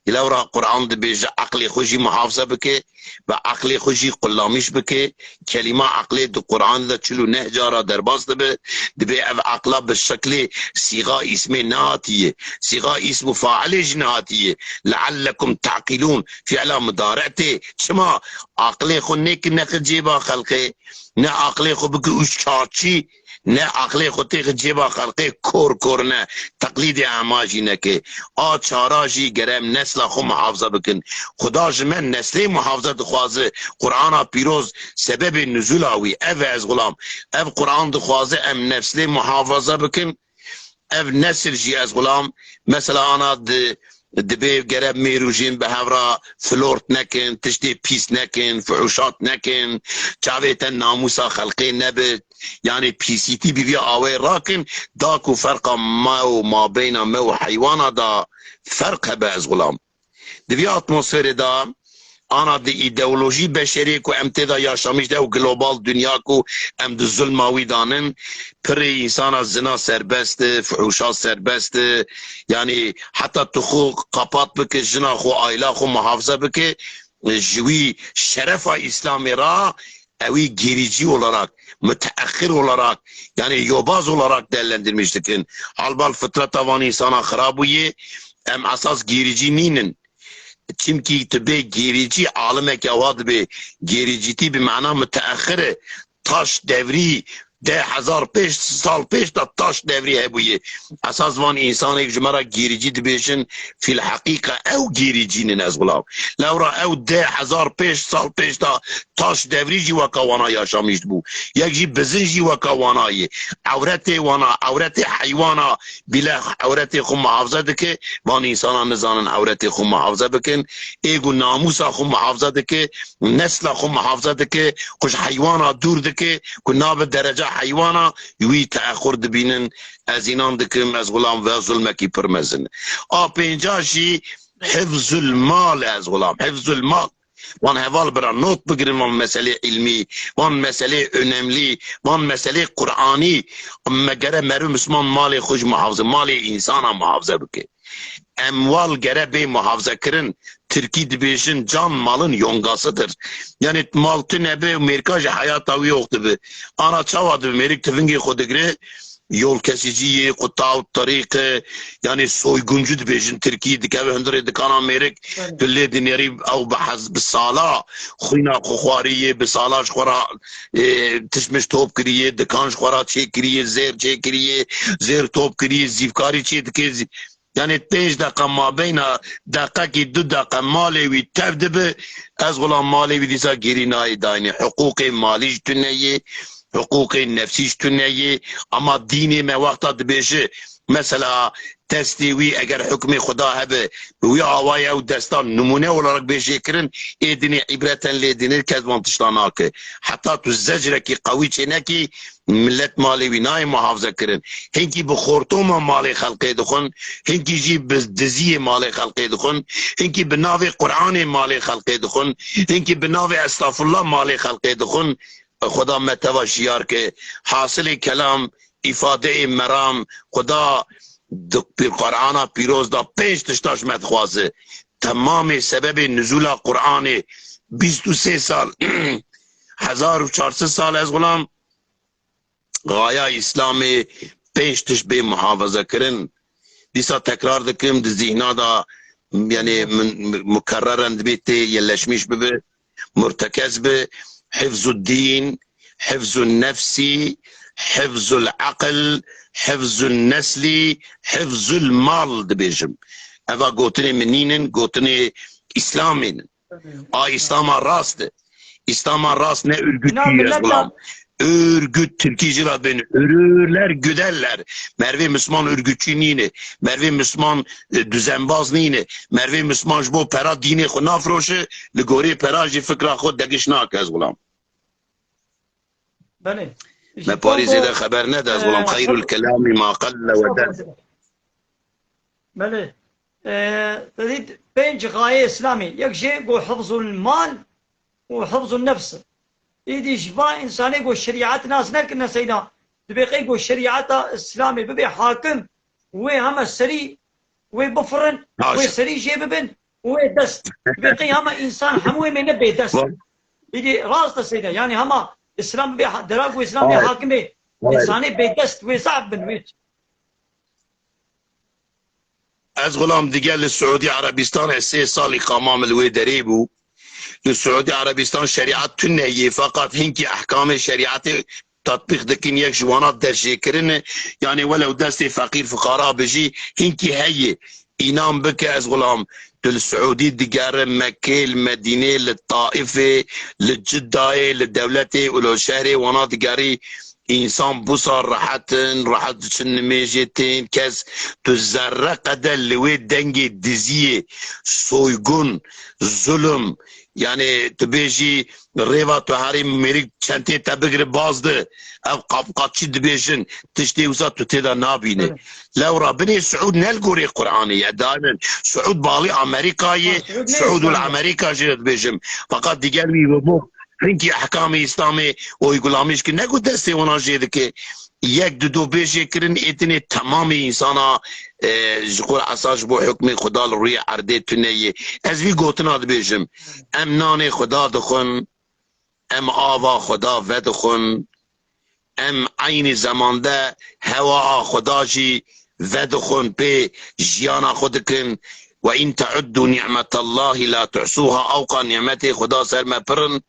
Lewra Quran dibêje, eqlê xwe jî muhafaza bike, bi eqlê xwe jî qullamîş bike. Kelîma eqlê di Quran de çil û neh cara derbas dibe. Dibê ev eqla bi şeklê sîxa îsmê nehatiye. Sîxa îsm û failê jî nehatiye. "Leallekum ta'qilûn", fiila mudare tê. Çima? Aqlê xwe nêkin nexi cêba xelqê. Ne aqlê xwe bike û çaçî, ne aqlê xwe têxe cêba xelqê kor kor ne, teqlîdê ema jî neke. A çara jî gere em nesla xwe muhafaza bikin. Xuda ji me neslê muhafaza dixwaze. Qur'ana pîroz sebebê nuzula wî ev e ez xulam. Ev Qur'an dixwaze em neslê muhafaza bikin. Ev nesil jî ez xulam, mesela ana di, dibê gere mêr û jin bi hev re flort nekin, tiştê pîs nekin, fuhuşat nekin, çavê te namûsa xelqê nebe, yanî pîsîtî bi vî awê rakin, da ku ferqa me û mabeyna me û heywana da ferq hebe ez xulam. Di vî atmosferê de ana di îdeolojî beşerê ku em tê de yaşamîş de û global dinya ku em di zulma wî danin, pirê însana zina serbest e, fuhuşa serbest e. Yanî heta tu xwe qapat bike, jina xwe, aila xwe muhafaza bike, ji wî şerefa Îslamê re ewî gerîcî olarak, müteahhir olarak, yani yobaz olarak değerlendirmiş dikin. Halbal fitreta van însana xirab bûye, em esas gerîcî nînin. Çimkî tu bê gerîcî, alimeke wa dibe gerîcîtî bi mana müteahhir e. Taş devrî, deh hezar pêş sal pêş de taş devrî hebûye. Esas van însanêk ji me re gêricî dibêjin, fîlheqîqe ew gêricî nin ez wila. Lewra ew deh hezar pêş sal pêş de taş devrî jî weka wana yaşamîş dibû. Yek jî bizin jî weka wana ye. Ewretê wana, ewretê heywana bîle ewretê xwe muhafaza dike. Van însana nizanin ewretê xwe muhafaza bikin. Ê ku namûsa xwe muhafaza dike, nesla xwe muhafaza dike, ku ji heywana dûr dike, ku nabe dereca heywana, wî teexur dibînin. Ez înan dikim, ez xulam ve zulmekî pir mezin. A pênca jî hifzul mal, ez xulam, hifzul mal. Wan heval bira not bigirin, wan meselê ilmî, wan meselê önemlî, wan meselê Qur'anî. Me gere meriv Misliman malê xwe ji muhafaze, malê însana muhafaze bike. Emwal gere bê muhafazekirin. Tirkî dibêjin can malın yongasıdır. Yani mal tu nebe mêrka ji heyata wî yox dibi. Ana çawa dibi? Mêrik tivingê xwe digre, yol kesicî yê, qutaw, terîqe, yani soyguncu dibêjin Tirkî, dikeve hundirê dikana mêrik, Evet. tu lê dinêrî ew bi hez-, bi sala xwîna xwe xwarî yê, bi sala ji xwe ra, e, tişmiş top kirî yê, dikan ji xwe ra çêkirî yê, zêr çêkirî yê, zêr top kirî yê, zîvkarî çê dike, zî-, Yani pênc deqa mabeyna deqekî du deqa malê wî tev dibi, ez xulam malê wî dîsa gêrî nayê dayînê. Hiqûqê malî ji tu neyê, hiqûqê nefsî ji tu neyê. Ama dînê me wexta dibêje, mesela destê wî eger hukmê Xuda hebe, bi wî awayê ew desta nimûne olarak bê jêkirin, ê dinê îbreten lê dinê kes van tişta nake. Heta tu zecrekî qewî çênekî, Millet malê wî nayê muhafaze kirin. Hinkî bi xortoma malê xelkê dixwin, hinkî jî bi diziyê malê xelkê dixwin, hinkî bi navê Qur'anê malê xelkê dixwin, hinkî bi navê estağfurullah malê xelkê dixwin. Xuda me teva şiyar ke. Hasilê kelam, îfadeyê meram, Xuda di pîr-, Qur'ana pîroz da pênc tişta ji me dixwaze. Temamê sebebê nuzula Qur'anê bîst û sê sal, hezar û çar sed sal ez xulam, Gaya Îslamê pênc tişt bê muhafaza kirin. Dîsa tekrar dikim, di zîhna de, yani min, mukerreren dibê tê yerleşmiş bibe, murtekez bi, hifzu dîn, hifzu nefsî, hifzul aqil, hifzul neslî, hifzul mal dibêjim. Eva gotinê min nînin, gotinê Îslamê nin. A Îslama rast e. Îslama rast ne örgütçü ye, ez gulam. Örgüt Tirkî jî ra bên. Örürler, güderler. Mervê Misliman örgütçü nîne. Mervê Misliman, e, düzenbaz nîne. Mervê Misliman ji bo pera dînê xwe nafroşe, li gorê pera jî fikra xwe degiş nake, ez gulam. Belê. Me parî zêde xeber nede, ez gulam. Xeyrul kelamî ma qelle ve dell. Belê. E, te dît pênc xayê Îslamê. Yek jê got hifzul mal û hifzul nefs. Îdî ji va însanê got şerîet nas nekirine seyda. Dibê qey got şerîeta Îslamê bibe hakim, wê heme serî wê bifirin, wê serî jê bibin û wê dest. Dibê qey heme însan hemû ê mêne bêdest. Îdî rast e seyda. Yani hema Îslam bê ha-, dera ku Îslam bê hakim bê, însanê bêdest wê zaf bin wê. Ez xulam dige li Siûdî Erebîstan, ez sê sal îqamam li wê derê bû. Li Siûdî Erebîstan şerîet tune yê, feqat hinkî ehkamê şerîetê tatbîq dikin, yek ji wana destjêkirin e. Yanê welew destê feqîr fiqara bi jî hinkî heye. Înan bike, ez xulam, tu li Siûdî digere, Mekkê, li Medînê, li Taifê, li Ciddayê, li dewletê û li şehrê wana digerî, Însan busa rehet in, rehet diçin nimêjê tên, kes tu zerre qede li wê dengê diziyê, soygun, zulm, Yani tu bêjî rêva tu herî mêrik çentê te bigire baz de. Ev qapqaçî dibêjin, tiştê wisa tu tê de nabîne. Evet. Lewra binê Siûd ne li gorê Qur'anê ye. Daimen Siûd balî Amerîka ye, Ha, Siûd ne Siûd û Îslam ye. Amerîka jî dibêjim. Fakat digel wî ve bû. Hinkî ehkamê Îslamê uygulamîş ki ne ku destê wana jê dike. Yek di do bêjê kirin êtinê temamê însana, e, ji xwe esa ji bo hukmê Xuda li rûyê erdê tune ye. Ez vî gotina dibêjim. Em nanê Xuda dixwin, em ava Xuda vedixwin, em eynî zemande hewa a Xuda jî vedixwin, pê jiyana xwe dikin. Ve in teuddu ni'metallahî la tuhsuha, ewqa ni'metê Xuda ser me pir in,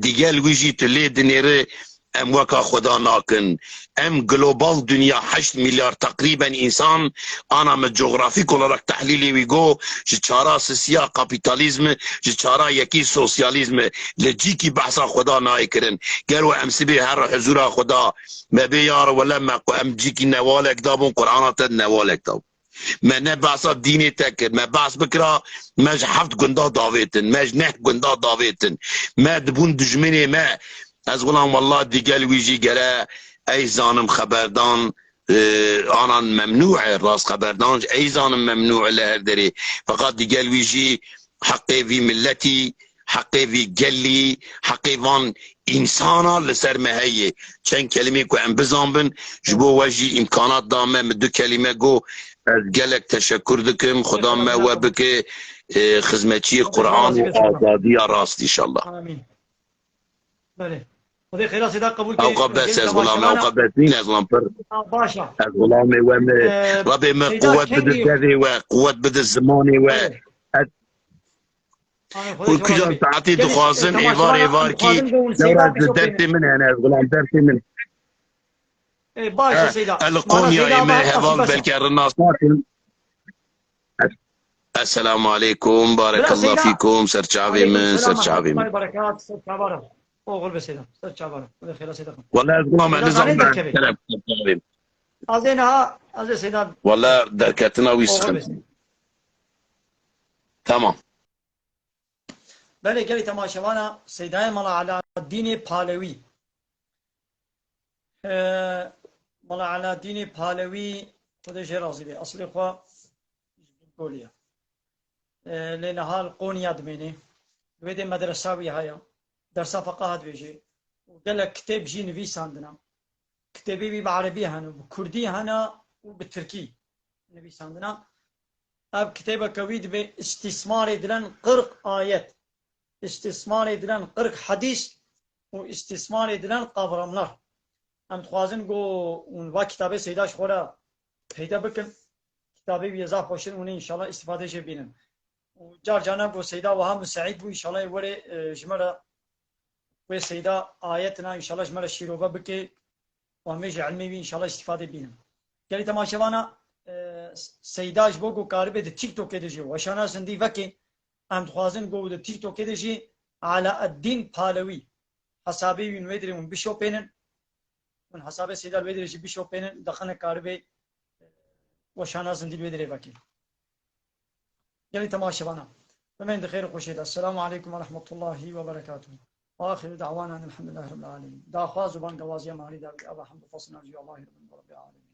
digel wî jî tu lê dinêri, em weka Xuda nakin. Em global dinya heşt milyar teqrîben însan, ana me coğrafik olarak tehlîlê wî go, ji çara sisiya kapîtalîzm, ji çara yekî sosyalîzm, li cîkî behsa Xuda nayê kirin. Ger we em sibê her huzura Xuda, me bê ya Reb wele me em cîkî newalek dabûn, Qur'ana te newalek dabûn. Me ne behsa dînê te kir. Me behs bikira, me ji heft gunda davêtin. Me ji neh gunda davêtin. Me dibûn dijminê me. Ez gulam wallah digel wî jî gere ey zanim xeberdan, e, anan memnû e, rast xeberdan jî ey zanim memnû e li her derê. Feqat digel wî jî heqê vî milletî, heqê vî gelî, heqê van însana li ser me heye. Çend kelimê ku em bizanbin, ji bo we jî îmkanat da me, min du kelîme go, ez gelek teşekur dikim, Xuda me we bike, e, xizmetçiyê Quran û azadiya rast, înşallah. Amîn. Belê. Xwedê xêra Seyda qebûl kê. Ewqa bes ez gulam, ewqa bes nîn ez gulam pir. Ha, baş e. Ez gulamê we me, Ee, Rebê me Seyda quwet bide kengî devê we, quwet bide zimanê we. Belê. Ez Amîn. Xwedê Û kîjan saetî dixwazin êvar êvar kî, lewra ji dersê min hene, ez gulam dersê min. Ê, baş e Seyda. El Qonyayê me heval belke rinas nakin. Esselamu aleykum, barekallah fîkum, serçavê min, serçavê min. Berekat, serçavara. Oxir be Seyda, serçavara. Xwedê xêra Seyda. Wala ez gulam ez nizam ben kerem serçavê min. Azê niha, azê Seyda. Wala derketina wî sıkıntı. Tamam. Belê gelî temaşevana Seydayê Mala Eladînê Palewî. Ee, Mala Eladînê Palewî, Xwedê jê razî be. Eslê xwe ji Binkolê ye. Ee, lê niha li Qonya dimêne. Wê dê medresa wî haya. Dersa feqaha dibêje. Û gelek kitêb jî nivîsandina. Kitêbê wî bi erebî hene, bi kurdî hene û bi tirkî nivîsandina. Ev kitêbeke wî dibê Îstîsmarê dilen qirq ayet. Îstîsmarê dilen qirq hedîs û Îstîsmarê dilen kavramlar. Em dixwazin ku hûn va kitabê Seyda ji xwe re peyde bikin. Kitabê wî ye zaf xweş in, hûn ê înşallah îstîfade jê bînin. Û car carna ku Seyda wiha miseîd bû, înşallah ê werê, e, ji me re wê Seyda ayetina înşallah ji me re şîrove bike. Û em vê ji ilmê wî înşallah îstîfade bînin. Gelî temaşevana, e, Seyda ji bo ku karibe di TikTokê de jî weşana zindî veke, em dixwazin ku di TikTokê de jî Alaeddîn Palewî hesabê wî wê dirê hûn bişopênin. Hûn hesabê Seyda li wê dirê jî bişopênin, dixine karibe, e, weşana zindî li wê dirê veke. Gelî temaşevana. Bimên di xêr û xweşê de. Esselamu aleykum ve rahmetullahi ve berekatuhu. Ve axiru da'wana elhamdulillahi rabbil alemin. Daxwaz û bangewaziya marî dawî ava hamd û fasl navjî Allahî Rabbî Rabbil alemin.